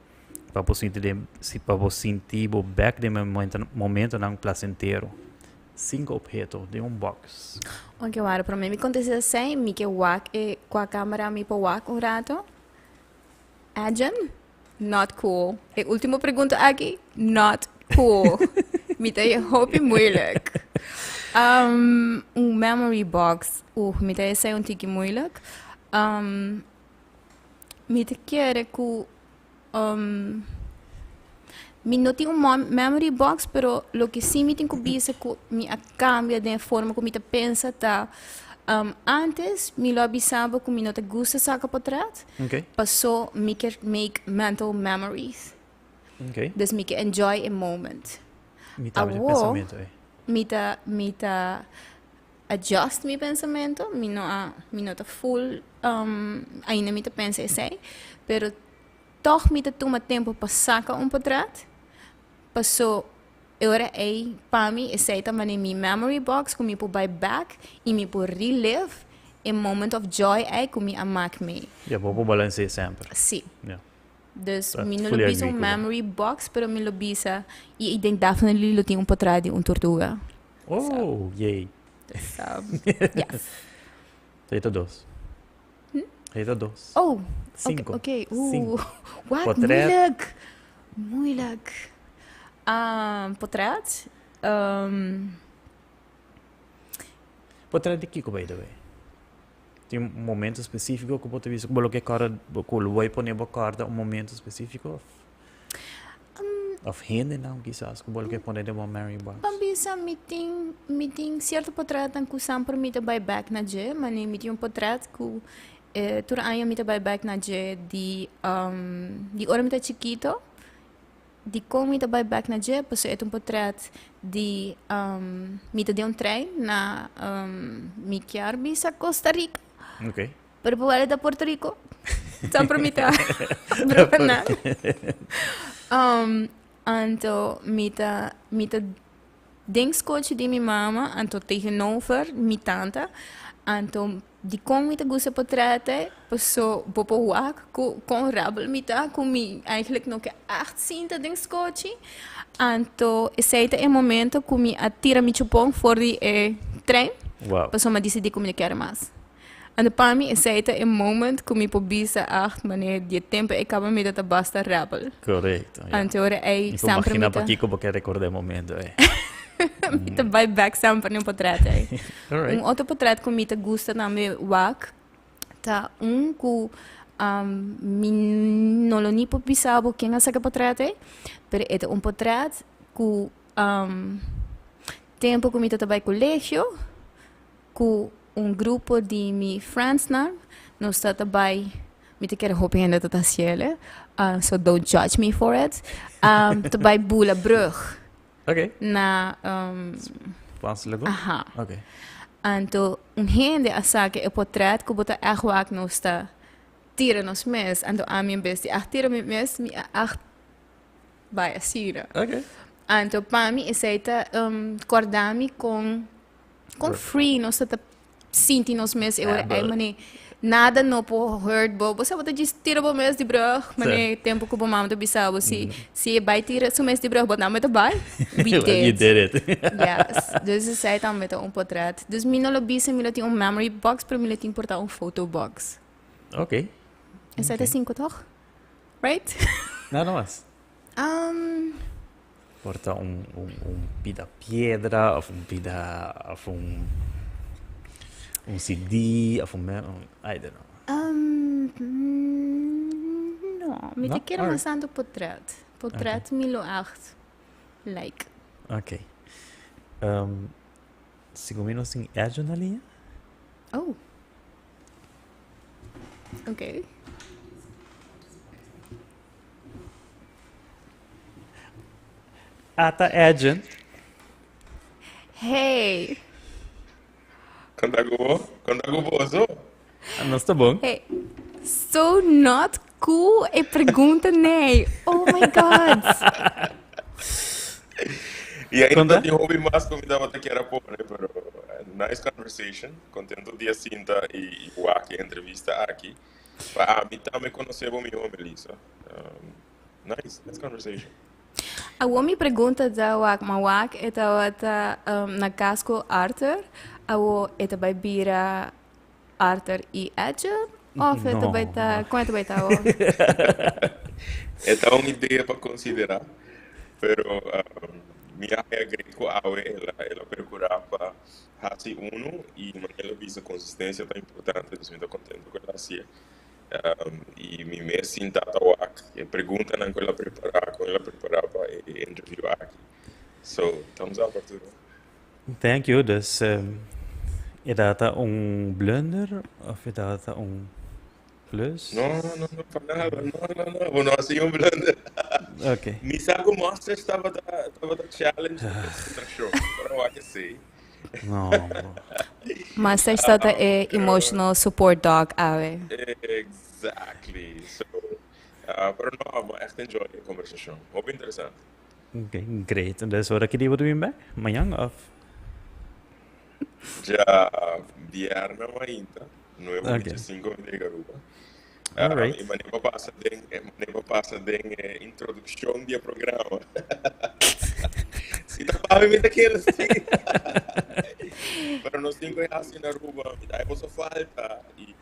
[SPEAKER 1] pa bo sinti den, pa bo sinti bo bek den momentonan placentero. Cinco obheto den un box.
[SPEAKER 4] Ok, wara, prome mi contesta esei, mi ke wak e cua camera mi por wak un rato. Adjan, not cool. E ultimo pregunta aki, not cool. Mi ta e hopi moeilijk. Um, un memory box. Oeh, mi ta esei un tiki moeilijk. Um, mi ta kere ku um, mi no tin un memory box, pero loke sí mi tin ku bisa ku mi a kambia den e forma ku mi ta pensa ta, um, antes mi lo a bisa bo ku mi no ta gusta saka potret. Paso mi kier make mental memories. Dus mi ke enjoy e moment.
[SPEAKER 1] Mi ta
[SPEAKER 4] Awo,
[SPEAKER 1] pensamiento ei.
[SPEAKER 4] Mi ta, mi ta adjust mi pensamento, mi no a, mi no ta full, um, ainda mi ta pensa esei, pero tog mi ta tuma tempo pa saka un potret, paso e ora ei pa mi esei ta mane mi memory box ku mi por bai back i mi por relive e moment of joy ei ku mi a mak mee.
[SPEAKER 1] Ja, bo por balans'é semper.
[SPEAKER 4] Sí.
[SPEAKER 1] Ja.
[SPEAKER 4] Dus
[SPEAKER 1] Ta
[SPEAKER 4] mi no lo
[SPEAKER 1] fully
[SPEAKER 4] bisa
[SPEAKER 1] agree
[SPEAKER 4] un
[SPEAKER 1] ku bo.
[SPEAKER 4] memory box, pero mi lo bisa i i denk definitely lo tin un potret di un tortuga.
[SPEAKER 1] Oh, yay.
[SPEAKER 4] Dus, yes.
[SPEAKER 1] Ei ta dos. Ei ta dos.
[SPEAKER 4] Oh,
[SPEAKER 1] Cinco.
[SPEAKER 4] oké. Oeh,
[SPEAKER 1] Cinco.
[SPEAKER 4] wat
[SPEAKER 1] Portret.
[SPEAKER 4] moeilijk. Moeilijk. Portret.
[SPEAKER 1] Portret di kiko, by the way? Tin un momento specifico ku bo ta bisa ku bo lo ke kòrda, ku lo bo pone bo kòrda un momento specifico of? Of hendenan kisas ku bo lo ke pone den bo memory box?
[SPEAKER 4] Ban bisa mi tin, mi tin cierto potretnan ku semper mi ta bai bek na dje, mane mi tin un potret ku tur aña mi ta bai bek na dje di di ora mi ta chikito, dikon mi ta bai bek na dje pasobra e ta un potret di mi ta den un trein na mi kier bisa Costa Rica. Pero por wèl ta Puerto Rico. Semper mi ta brokenan. Um, anto mi ta, mi ta den skochi di mi mama, anto tegenover mi tanta. Anto dikon mi ta gusta potrete, paso bo por wak ku kon rebel mi ta, ku mi eigenlijk no ke ègt sinta den skochi. Anto esei ta e momento ku mi a tira mi chupon for di e trein.
[SPEAKER 1] Wow.
[SPEAKER 4] Paso mi a disidí ku mi no kere mas. Anto pa mi esei ta e moment ku mi por bisa acht manera di e tempu ei kaba mi ta ta basta rebel.
[SPEAKER 1] Korekto, ya.
[SPEAKER 4] Anto ora ei
[SPEAKER 1] Mi por
[SPEAKER 4] semper mi
[SPEAKER 1] imagina
[SPEAKER 4] ta
[SPEAKER 1] pakiko bo ke rekorda e momento ei.
[SPEAKER 4] Mi ta bai bek semper na e potret ei.
[SPEAKER 1] Alright.
[SPEAKER 4] Un otro potret ku mi ta gusta tambe wak ta un ku mi no lo ni por bisa bo ken a saka e potret ei, pero e ta un potret ku tempu ku mi ta ta bai kolegio Ku un grupo di mi friendsnan nos ta ta bai, mi ta kere hopi hende ta ta hasiel, so don't judge me for it, ta bai bula brug.
[SPEAKER 1] Ok.
[SPEAKER 4] Na.
[SPEAKER 1] Spaans Lagoon?
[SPEAKER 4] Aha.
[SPEAKER 1] Ok.
[SPEAKER 4] Anto un hende a saka e potret ku bo ta ègt wak nos ta tira nos mes, anto ami en bes di ègt tira mi mes, mi a ègt bai asina.
[SPEAKER 1] Ok.
[SPEAKER 4] Anto pa mi esei ta um, korda mi kon kon free nos ta sinti nos mes e ora ei mane nada no por hurt bo. Bo sa bo ta djis tira bo mes di brug mane tempo ku bo mama ta bisa bo si si e bai tira su mes di brug bo tambe ta bai. We
[SPEAKER 1] You
[SPEAKER 4] did.
[SPEAKER 1] did it.
[SPEAKER 4] Yes. Dus esei tambe ta un potret. Dus mi no lo bisa mi lo tin un memory box pero mi lo tin por ta un photo box.
[SPEAKER 1] Ok.
[SPEAKER 4] Esei ta sinku toch? Right?
[SPEAKER 1] Nada mas.
[SPEAKER 4] Um,
[SPEAKER 1] Por ta un, un, un pida piedra of un pida of un un CD of un, un I don't know.
[SPEAKER 4] Um, no, mi te
[SPEAKER 1] No?
[SPEAKER 4] quiero
[SPEAKER 1] Alright.
[SPEAKER 4] mas tanto portret. Portret mi lo echt like.
[SPEAKER 1] Ok. Um, segun mi nos tin Edjo na liña.
[SPEAKER 4] Oh. Ok.
[SPEAKER 1] Ata Edjean.
[SPEAKER 4] Hey.
[SPEAKER 2] Konta ku bo? Konta ku boso?
[SPEAKER 1] Nos ta bon.
[SPEAKER 4] Hey. So not cool e pregunta nee. Oh my God.
[SPEAKER 2] Y ainda
[SPEAKER 1] Konta?
[SPEAKER 2] tin hopi mas ku mi tabata kier a pone, pero nice conversation. Contento di a sinta y wak e entrevista aki. Pa ami tambe conoce bo mihó, Melissa. Nice, nice conversation.
[SPEAKER 4] Awor mi pregunta ta wak, ma wak e tabata na cas cu Arthur, awor e ta bay bira Arthur y Edger of e ta bay ta, con e ta bay ta awor?
[SPEAKER 2] E ta un idea pa considera, pero mi a agree cu awe el a el a percura pa haci uno y manera el a bisa consistencia ta importante, dus mi ta contento cu el a haci'e. Y mi mes sinta ta wak e preguntanan cu el a prepara, con el a prepara pa e interview aki. So, thumbs up Arturo.
[SPEAKER 1] Thank you. Dus e data un blunder of e data un plus?
[SPEAKER 2] No, no, no, pa nada. No, no, no. Bo no haci un blunder.
[SPEAKER 1] Ok.
[SPEAKER 2] Mi sa cu Monsters tabata, tabata challenge di concentracion, pero wak esey.
[SPEAKER 1] No.
[SPEAKER 4] Master sta ta e emotional support dog awe.
[SPEAKER 2] Exactly. So, pero no, mi a echt enjoy e conversacion. Hopi interesante.
[SPEAKER 1] Ok, great. Dus ora ki dia bo ta bin bek? Mañan of?
[SPEAKER 2] Dja bierna mainta, nuebe
[SPEAKER 1] Ok.
[SPEAKER 2] ocho cinco mi ta yega Aruba.
[SPEAKER 1] Alright.
[SPEAKER 2] Y manera pa pasa den, manera pa pasa den e introduccion di e programa. Si ta pa mi, mi ta kere si. Pero nos tin cu haci na Aruba, mi ta hay boso falta. Y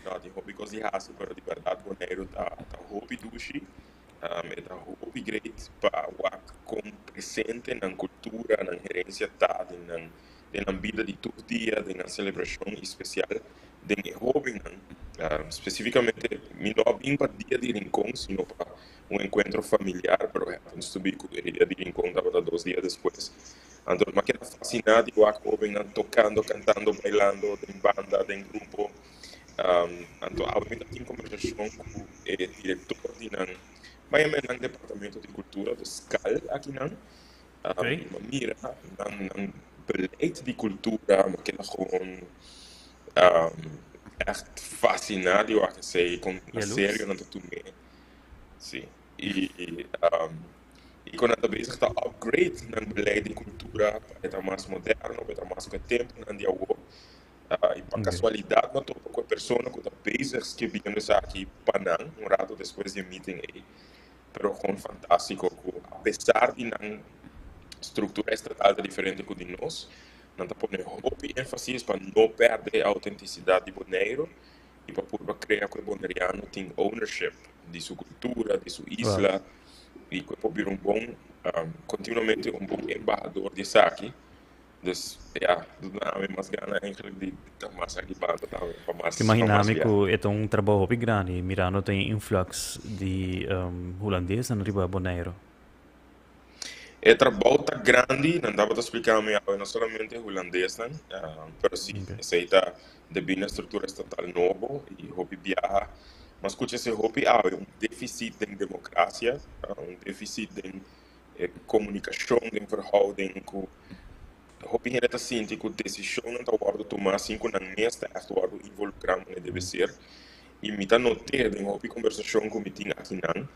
[SPEAKER 2] no, tin hopi cos di haci, pero di berdad Boneiru ta, ta hopi dushi. E ta hopi great pa wak con presente nan cultura, nan herencia ta den nan, den nan bida di tur dia, den nan celebracion y special den e hobennan. Specificamente mi no a bin pa Dia di Rincon, sino pa un encuentro familiar, pero happens to be cu e Dia di Rincon tabata dos dia despues. Anto mi a keda fascina di wak hobennan tocando, cantando, bailando den banda, den grupo. Anto awe mi ta tin conversacion cu e director di nan, mayormente nan departamento di cultura, de skal akinan.
[SPEAKER 1] Ok.
[SPEAKER 2] Mi a mira nan nan beleid di cultura, mi a keda gewoon echt fascina di wak esey, con na
[SPEAKER 1] Jaloers.
[SPEAKER 2] serio nan ta tum'e. Si. Y y con nan ta bezig ta upgrade nan beleid di cultura pa e ta mas moderno, pa e ta mas cu e temponan di awor. Y pa casualidad mi a topa cu e persona cu ta bezig skirbiendo esaki pa nan un rato despues di e meeting ey. Pero gewoon fantastico cu a pesar di nan structura estatal ta diferente cu di nos, nan ta pone hopi enfasis pa no perde e autenticidad di Boneiru y pa purba crea cu e Boneriano tin ownership di su cultura, di su isla y cu e por bira un bon, continuamente un bon embahador di esaki. Dus ja, duna ami mas gana eigenlijk di ta mas aki banda tambe pa mas
[SPEAKER 1] Te
[SPEAKER 2] pa
[SPEAKER 1] imagina
[SPEAKER 2] mas
[SPEAKER 1] mi
[SPEAKER 2] biaha.
[SPEAKER 1] ku e ta un trabou hopi grandi mirando ta e influx di hulandesnan riba Boneiru.
[SPEAKER 2] E trabou ta grandi, nan tabata splika mi awe no solamente hulandesnan, pero si
[SPEAKER 1] Ok.
[SPEAKER 2] esei ta debí na struktura estatal nobo i hopi biaha. Mas skucha esei hopi awe, un defisit den demokrasia, un defisit den e komunikashon den verhouding ku hopi hende ta sinti ku desishonnan ta wòrdu tumá sin ku nan mes ta ègt wòrdu involukrá manera debe ser. I mi ta not'é den hopi kombersashon ku mi tin akinan,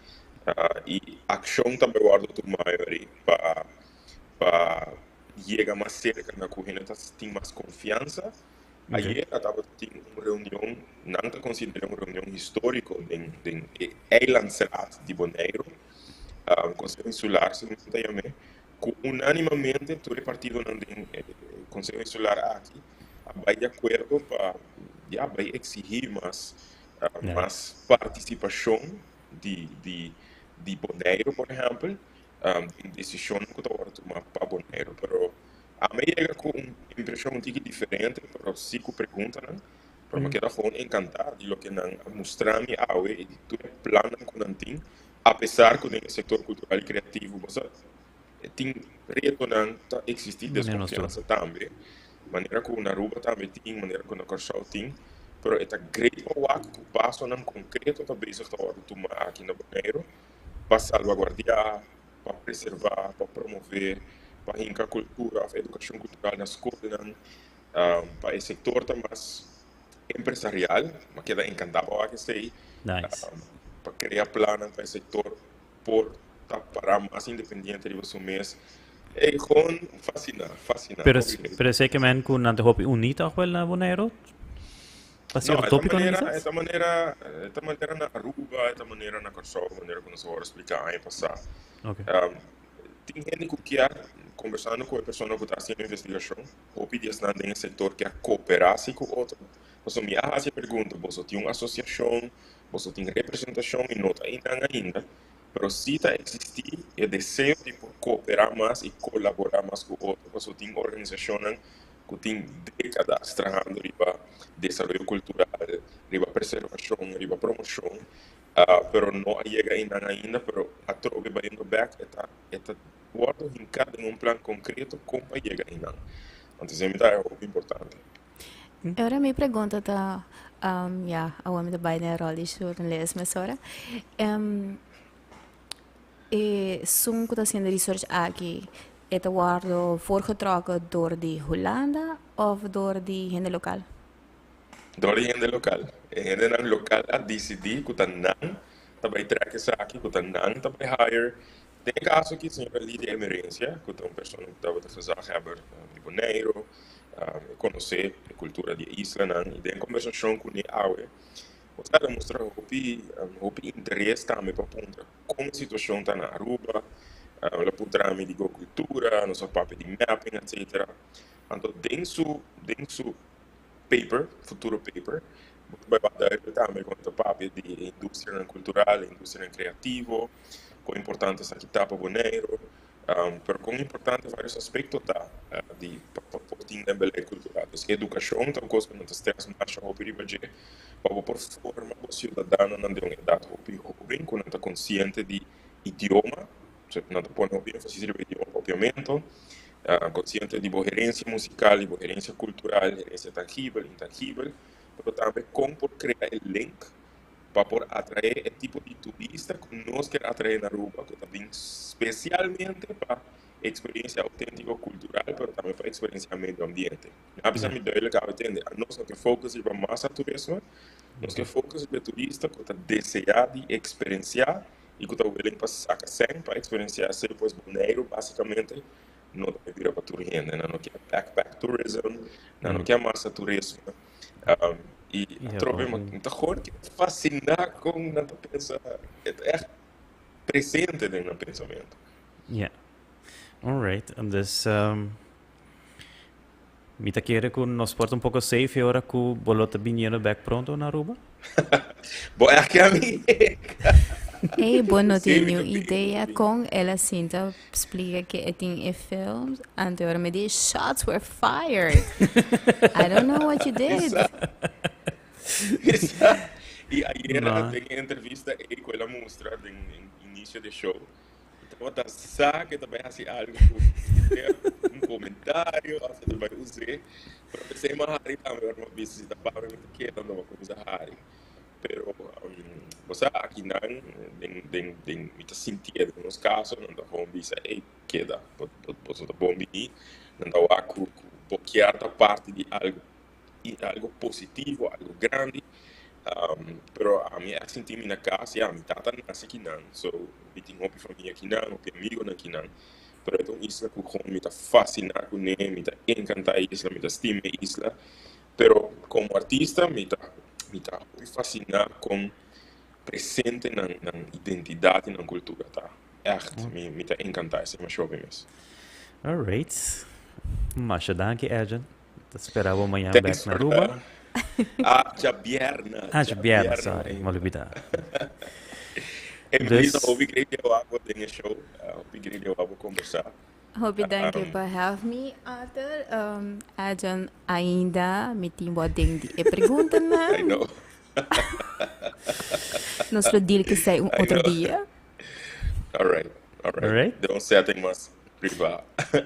[SPEAKER 2] I akshon ta bai wòrdu tumá yori pa pa yega mas serka na ku hende ta tin mas konfiansa. Ayer a tabata tin un reunion, nan ta konsider'é un reunion históriko den den e Eilandsraad di Boneiru, Konseho Insular segun nan ta yam'é, ku unánimamente tur e partidonan den e Konseho Insular aki a bai di akuerdo pa ya bai eksigí mas mas partisipashon di di di Boneiru por ehèmpel den desishonnan ku ta wòrdu tumá pa Boneiru. Pero ami a yega ku un impreshon un tiki diferente pero sí ku preguntanan pero mi a keda gewoon enkantá di loke nan a mustra mi awe i di tur e plannan ku nan tin apesar ku den e sektor kultural i kreativo bo sa tin retonan ta eksistí deskonfiansa tambe manera ku na Aruba tambe tin manera ku na Kòrsou tin pero e ta great pa wak ku pasonan konkreto ta bezig ta wòrdu tuma aki na Boneiru pa salvaguardiá pa preservá pa promové pa hinka kultura òf edukashon kultural na skolnan pa e sektor ta mas empresarial mi a keda enkantá pa wak esei pa krea plannan pa e sektor por ta pará mas independiente riba su mes. Ey, gewoon fasciná, fasciná.
[SPEAKER 1] Pero, pero esei ke men ku nan ta hopi uní tòg wel na Boneiru? Pa
[SPEAKER 2] No,
[SPEAKER 1] sierto
[SPEAKER 2] e ta
[SPEAKER 1] tópikonan
[SPEAKER 2] manera,
[SPEAKER 1] kisas?
[SPEAKER 2] e ta manera, e ta manera na Aruba, e ta manera na Kòrsou, manera ku nos a wòrdu spliká aña pasá.
[SPEAKER 1] Ok.
[SPEAKER 2] Tin hende ku kier, kombersando ku e persona ku ta hasiendo investigashon, hopi di esnan den e sektor kier kooperá si ku otro. Pasobra mi a hasi e pregunta, boso tin un asosiashon, Boso tin representashon i no ta einan ainda, pero sí ta eksistí e deseo di por kooperá mas i kolaborá mas ku otro. Pasobra tin organisashonnan ku tin dékadas trahando riba desaroyo kultural, riba preservashon, riba promoshon, pero no a yega einan ainda. Pero atrobe bayendo bèk e ta e ta wòrdu hinká den un plan konkreto kon pa yega einan. Anto esei mi ta hopi importante.
[SPEAKER 4] Ora mi pregunta ta, ya, awor mi ta bai den rol di journalist mesora. E sun ku ta hasiendo research aki, e ta wòrdu voorgetrokken door di Hulanda òf door di hende lokal?
[SPEAKER 2] Door di hende lokal. E hendenan lokal a disidí ku ta nan ta bai trèk esaki, ku ta nan ta bai hire. Den e kaso aki señora Lidia Emerencia, ku ta un persona ku tabata gezaghebber di Boneiru, E konosé e kultura di e islanan i den kombersashon kuné awe bo ta demostrá hopi hopi interes tambe pa puntra kon e situashon ta na Aruba. El a puntra mi di go kultura, nos a papia di mapping etcetera. Anto den su den su paper, futuro paper, bo ta bai wak duidelijk tambe kon e ta papia di e industrianan kultural, e industrianan kreativo, kon importante esaki ta pa Boneiru. Pero kon importante varios aspekto ta di pa por tin den beleid kultural. Dus edukashon ta un kos ku nan ta stres masha hopi riba dje pa bo por forma bo siudadanonan den un edat hopi hoben ku nan ta konsiente di idioma, nan ta pone hopi énfasis riba idioma papiamento, konsiente di bo herensia musikal, di bo herensia kultural, herensia tangibel, intangibel, pero tambe kon por krea e link pa por atraé e tipo di turista ku nos kier atraé na Aruba, ku ta bin spesialmente pa eksperensia outéntiko kultural, pero tambe pa eksperensiá medio ambiente. Mi a bisa mi duidelijk awe tende, anos no ke focus riba masa turismo, nos ke focus riba e turista ku ta deseá di eksperensiá i ku ta willing pa saka sèn pa eksperensiá esei, pues Boneiru básikamente no ta bai bira pa tur hende, nan no kier backpack tourism, nan no kier masa turismo. I atrobe mi ta hoor ki fasciná kon nan ta pensa, e ta ègt presente den nan pensamentu.
[SPEAKER 1] Ja. Alright, dus mi ta kere ku nos por ta un poko safe e ora ku bo lo ta biniendo bek pronto na Aruba.
[SPEAKER 2] Bo ègt ke ami?
[SPEAKER 4] Ey, bo no tin niun idea kon el a sinta Splica que e tin e films, anto ora mi di shots were fired. I don't know what you did.
[SPEAKER 2] Isa. I ayera no. Den e entrevista ei ku el a mustra den inicio de show, tabata sa ke ta bai hasi algo ku un komentario of ta bai us'é, pero p'esei mi a hari tambe ora mi a bisa si ta papia mi ta keda no mi a kuminsá hari. Pero bo sa akinan den den den mi ta sintié den nos kaso nan ta gewoon bisa ey keda bo boso ta bon bini nan ta wak ku ku bo kier ta parti di algo algo positivo algo grandi. Pero ami a sinti mi na cas, ya, mi tata naci kinan, so mi tin hopi famia kinan, hopi amigonan kinan. Pero e ta un isla cu gewoon mi ta fascina cune, mi ta encanta e isla, mi ta stima e isla. Pero como artista mi ta mi ta hopi fascina con presente nan nan identidad y nan cultura ta. Echt, mi mi ta encanta esey masha hopi mes.
[SPEAKER 1] Alright. Masha danki Edjean. Ta spera bo mañan
[SPEAKER 2] bek
[SPEAKER 1] na Aruba.
[SPEAKER 2] Ah, djabièrnè.
[SPEAKER 1] Ah, djabièrnè, sorry, mi a lubida.
[SPEAKER 2] Hey, Melissa, hopi great di wak bo den e show. Hopi great di wak bo kombersá.
[SPEAKER 4] Hopi danki pa have me, Arthur. Edjean, ainda mi tin bo den di e preguntanan.
[SPEAKER 2] I know.
[SPEAKER 4] Nos lo deal ku esei un otro dia.
[SPEAKER 2] All right, all right. All right. Den un setting mas privá.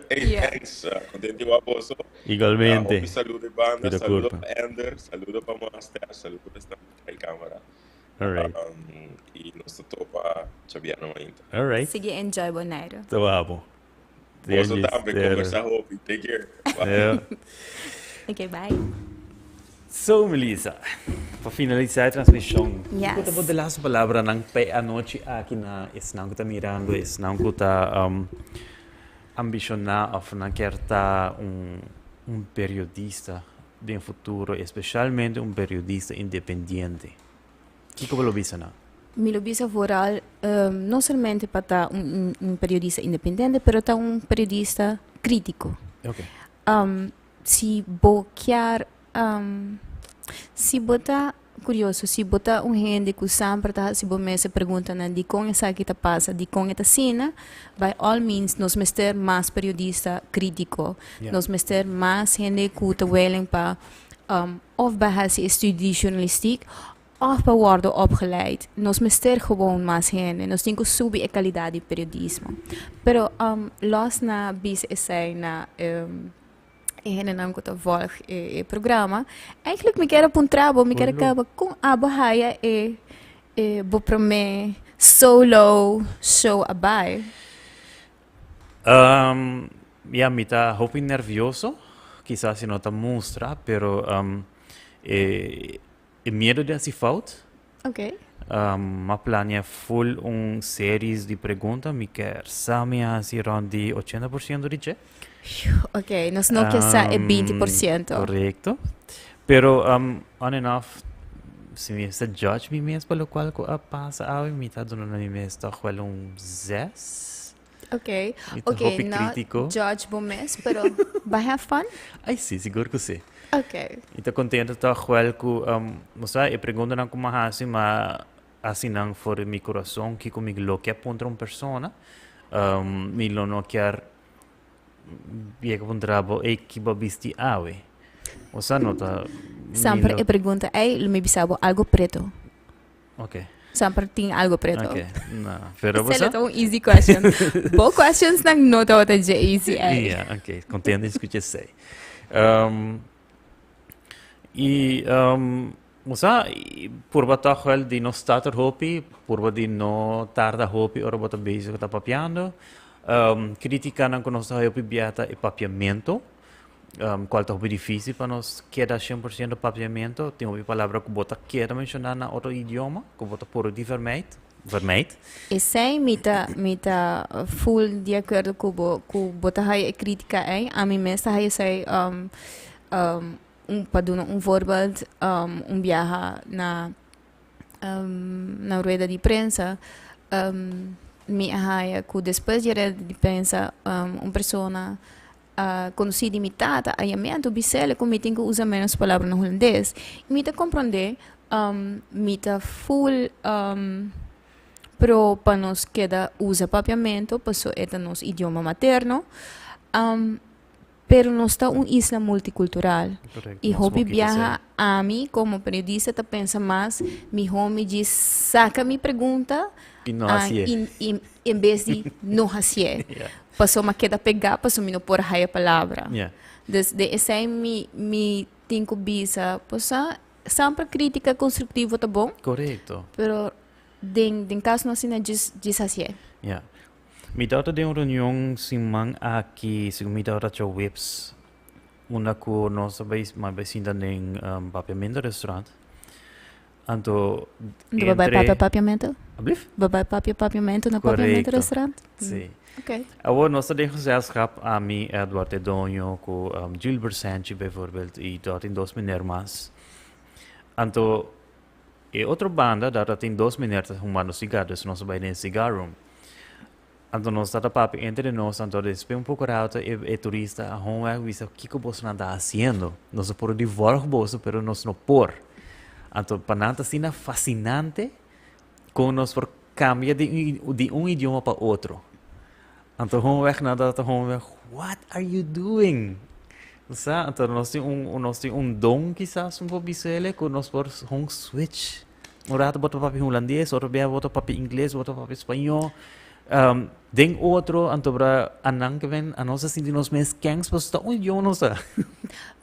[SPEAKER 2] Hey, yeah. Thanks. Contento di wak boso.
[SPEAKER 1] Igualmente.
[SPEAKER 2] Hopi saludo di banda, saludo pa Ender, saludo pa Master, saludo pa esnan ku trae camera.
[SPEAKER 1] All right.
[SPEAKER 2] I nos ta topa djabièrnè mainta.
[SPEAKER 1] All right.
[SPEAKER 4] Sigui enjoy Bonaire.
[SPEAKER 1] Ta wabo.
[SPEAKER 2] Boso tambe, conversa hopi. Take care.
[SPEAKER 1] Bye. Yeah.
[SPEAKER 4] Okay, bye.
[SPEAKER 1] So, Melissa, pa finalisa e transmision,
[SPEAKER 4] Yes.
[SPEAKER 1] kiko ta bo de laatste palabranan pa e anochi aki na esnan ku ta mirando, esnan ku ta um, ambiciona of nan kier ta un, un periodista den futuro, especialmente un periodista independiente? Kiko bo lo bisa nan?
[SPEAKER 4] Mi lo bisa vooral no solamente pa ta un periodista independiente, pero ta un periodista critico.
[SPEAKER 1] Okay.
[SPEAKER 4] Si bo kier, si bo ta curioso, si bo ta un hende cu semper ta haci bo mes e preguntanan dicon esaki ta pasa, dicon e ta asina, by all means nos mester mas periodista critico. Nos mester mas hende cu ta willing pa of pa haci e studie di journalistiek of pa wordo opgeleid. Nos mester gewoon mas hende. Nos tin cu subi e calidad di periodismo. Pero los na bisa esey na e hendenan cu ta volg e programa, eigenlijk mi kier a puntra bo, mi kier a caba con abo haya e bo prome solo show a bay?
[SPEAKER 1] Ya, mi ta hopi nervioso, kisas si no ta mustra, pero e e miedo di hasi fout. M'a plania full un series di pregunta, mi kier sa mi a hasi rond di 80% di dje.
[SPEAKER 4] Ok, nos no kier sa e 20%.
[SPEAKER 1] Korekto. Pero on and off, si mi mester judge mi mes pa lokual ku a pasa awe, mi ta duna na mi mes tòg wèl un zes.
[SPEAKER 4] Ok,
[SPEAKER 1] Mi ta
[SPEAKER 4] ok,
[SPEAKER 1] hopi
[SPEAKER 4] no
[SPEAKER 1] krítiko.
[SPEAKER 4] judge bo mes, pero bo have fun?
[SPEAKER 1] Ai sí, sigur ku sí.
[SPEAKER 4] Ok.
[SPEAKER 1] Mi ta kontento tòg wèl ku, bo sa, e preguntanan ku mi a hasi, mi a hasi nan for di mi kurason, kiko mi lo ke puntra un persona. Mi lo no kier Yega puntra bo, ey, ki bo a bisti awe? Osa no ta.
[SPEAKER 4] Semper e pregunta ey, lo mi bisa bo algo preto.
[SPEAKER 1] Ok.
[SPEAKER 4] Semper tin algo preto.
[SPEAKER 1] Ok, no, pero bo
[SPEAKER 4] sa?
[SPEAKER 1] Esei
[SPEAKER 4] ta un easy question. Bo questions nan no tabata dje easy ey.
[SPEAKER 1] Ja, ok, contento di scucha esey. Y bo sa, purba toch wel di no stutter hopi, purba di no tarda hopi ora bo ta bezig ta papiando. Criticanan cu nos ta hopi bia ta e papiamento, cual ta hopi dificil pa nos keda 100% papiamento. Tin hopi palabra cu bo ta keda menciona na otro idioma, cu bo ta puru di vermijd, vermijd.
[SPEAKER 4] Esey mi ta, mi ta full di acuerdo cu bo, cu bo ta haya e critica ey. Ami mes ta haya esey un pa duna un voorbeeld, un biaha na na rueda di prensa, mi a haya cu despues di e rueda di prensa un persona a conoci di mi tata a yam'e anto bis'el cu mi tin cu usa menos palabra na hulandes. Y mi ta comprende, mi ta full pro pa nos keda usa papiamento paso e ta nos idioma materno. Pero nos ta un isla multicultural.
[SPEAKER 1] Correcto,
[SPEAKER 4] Y
[SPEAKER 1] nos
[SPEAKER 4] hopi
[SPEAKER 1] bo kita
[SPEAKER 4] biaha
[SPEAKER 1] esei.
[SPEAKER 4] ami como periodista ta pensa mas miho mi djis saca mi pregunta
[SPEAKER 1] Y no
[SPEAKER 4] ah,
[SPEAKER 1] hacié.
[SPEAKER 4] y, y en bes di no hacié.
[SPEAKER 1] Yeah.
[SPEAKER 4] Pasobra mi a keda pega pasobra mi no por haya palabra.
[SPEAKER 1] Yeah.
[SPEAKER 4] Dus den esei mi mi tin cu bisa, pues ah, semper critica constructivo ta bon.
[SPEAKER 1] Correcto.
[SPEAKER 4] Pero den den casonan asina djis djis hacié.
[SPEAKER 1] Yeah. Mi tabata den un reunion siman aki, segun mi tabata djaweps, unda ku nos a bai, mi a bai sinta den Papiamento Restaurant. Anto
[SPEAKER 4] Anto bo bai
[SPEAKER 1] entre
[SPEAKER 4] papia papiamento?
[SPEAKER 1] Ablief?
[SPEAKER 4] Bo bai papia papiamento na papiamento
[SPEAKER 1] Correcto.
[SPEAKER 4] restaurant?
[SPEAKER 1] Sí.
[SPEAKER 4] Ok.
[SPEAKER 1] Awor nos ta den gezelschap, ami, Edward e doño, cu Gilbert Sanchi bijvoorbeeld y ta tin dos meneer mas. Anto e otro banda dar ta tin dos meneer ta humando cigar, dus nos a bai den e cigar room. Anto nos ta ta papia entre nos, anto despues un poco rato e e turista a hon wak bisa kiko bosonan ta haciendo? Nos a por di volg boso pero nos no por. Anto pa nan ta asina fascinante con nos por cambia di un di un idioma pa otro. Anto hon wak nan ta hon wak what are you doing? Sa anto nos tin un nos tin un don kisas un por bisa ele cu nos por hon switch. Un rato bo ta papia hulandes, otro bia bo ta papia ingles, bo ta papia spañó. Um, den otro, anto bra anan ke ven, anos a sinti nos mes kens, pasobra ta un idioma nos ta.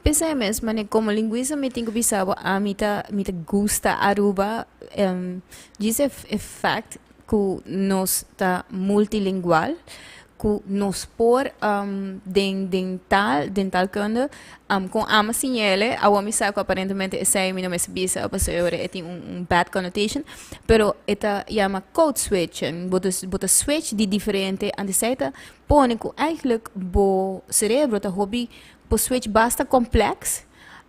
[SPEAKER 4] P'esei mes, mane komo linguista mi tin ku bisa bo, ami ta mi ta gusta Aruba, um, djis e e fact ku nos ta multilingual, ku nos por den den taal den taalkunde kon ama siñele awor mi sa ku aparentemente esei mi no mester bisa pasobra ora e tin un un bad connotation pero e ta yama code switching bo ta bo ta switch di diferente antes esei ta pone ku eigenlijk bo cerebro ta hopi por switch basta complex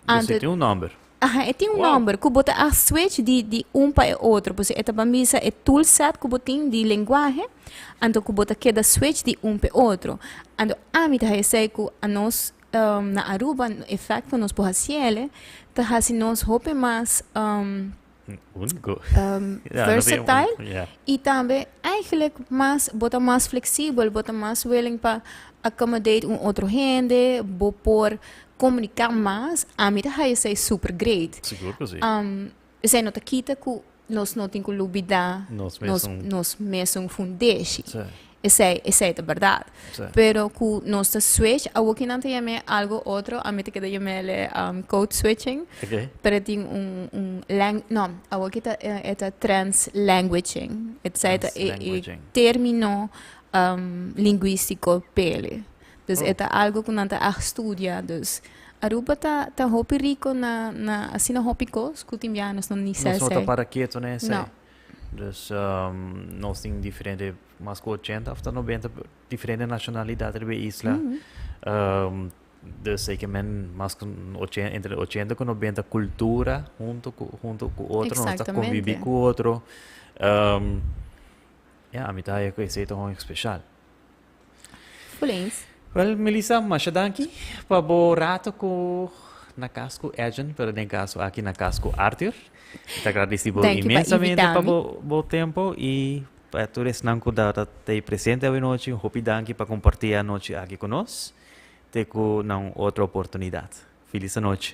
[SPEAKER 1] anto tin un nomber.
[SPEAKER 4] Aha, e tin un nomber ku bo ta a switch di di un pa e otro. Pasobra e ta ban bisa e toolset ku bo tin di lenguahe, anto ku bo ta keda switch di un pa e otro. Anto ami ta haya esei ku anos na Aruba e fact ku nos por hasi ele ta hasi nos hopi mas
[SPEAKER 1] Úniko.
[SPEAKER 4] versatile i tambe eigenlijk mas bo ta mas fleksibel, bo ta mas willing pa accommodate un otro hende, bo por komuniká mas, ami ta haya esei super great.
[SPEAKER 1] Sigur ku si.
[SPEAKER 4] Esei no ta kita ku nos no tin ku lubidá
[SPEAKER 1] Nos mesun.
[SPEAKER 4] nos mesun fundeshi.
[SPEAKER 1] Sí.
[SPEAKER 4] Esei, esei ta bèrdat.
[SPEAKER 1] Sí.
[SPEAKER 4] Pero ku nos ta switch, awor ki nan ta yam'é algu otro, ami ta keda yam'é code switching.
[SPEAKER 1] Oké.
[SPEAKER 4] Pero tin un, un lang, no, awor ki ta e ta translanguaging. Esei ta e, e
[SPEAKER 1] Translanguaging.
[SPEAKER 4] término lingwístiko p'e. Dus
[SPEAKER 1] Oh.
[SPEAKER 4] e ta algo ku nan ta a studia. Dus Aruba ta ta hopi rico na na asina hopi kos ku tin bia nos no ni sa
[SPEAKER 1] Nos no ta
[SPEAKER 4] esei.
[SPEAKER 1] para keto na esei.
[SPEAKER 4] No.
[SPEAKER 1] Dus nos tin diferente mas ku ochenta of ta nobenta diferente nashonalidat riba e isla. Dus zeker men mas ku ochen entre ochenta ku nobenta kultura hunto ku hunto ku otro nos ta konvivi
[SPEAKER 4] Exactamente.
[SPEAKER 1] ku otro. Ya ami ta haya ku esei ta hopi speshal.
[SPEAKER 4] Full eens.
[SPEAKER 1] Wel, Melissa, masha danki pa bo rato ku na kas ku Edjean, pero den kaso aki na kas ku Arthur. Mi ta agradeci bo
[SPEAKER 4] Danki pa
[SPEAKER 1] inmensamente pa
[SPEAKER 4] invitami.
[SPEAKER 1] bo bo tempo y pa tur esnan ku ta ta presente awenochi, un hopi danki pa comparti e anochi aki ku nos. Te ku na un otro oportunidad. Feliz anochi.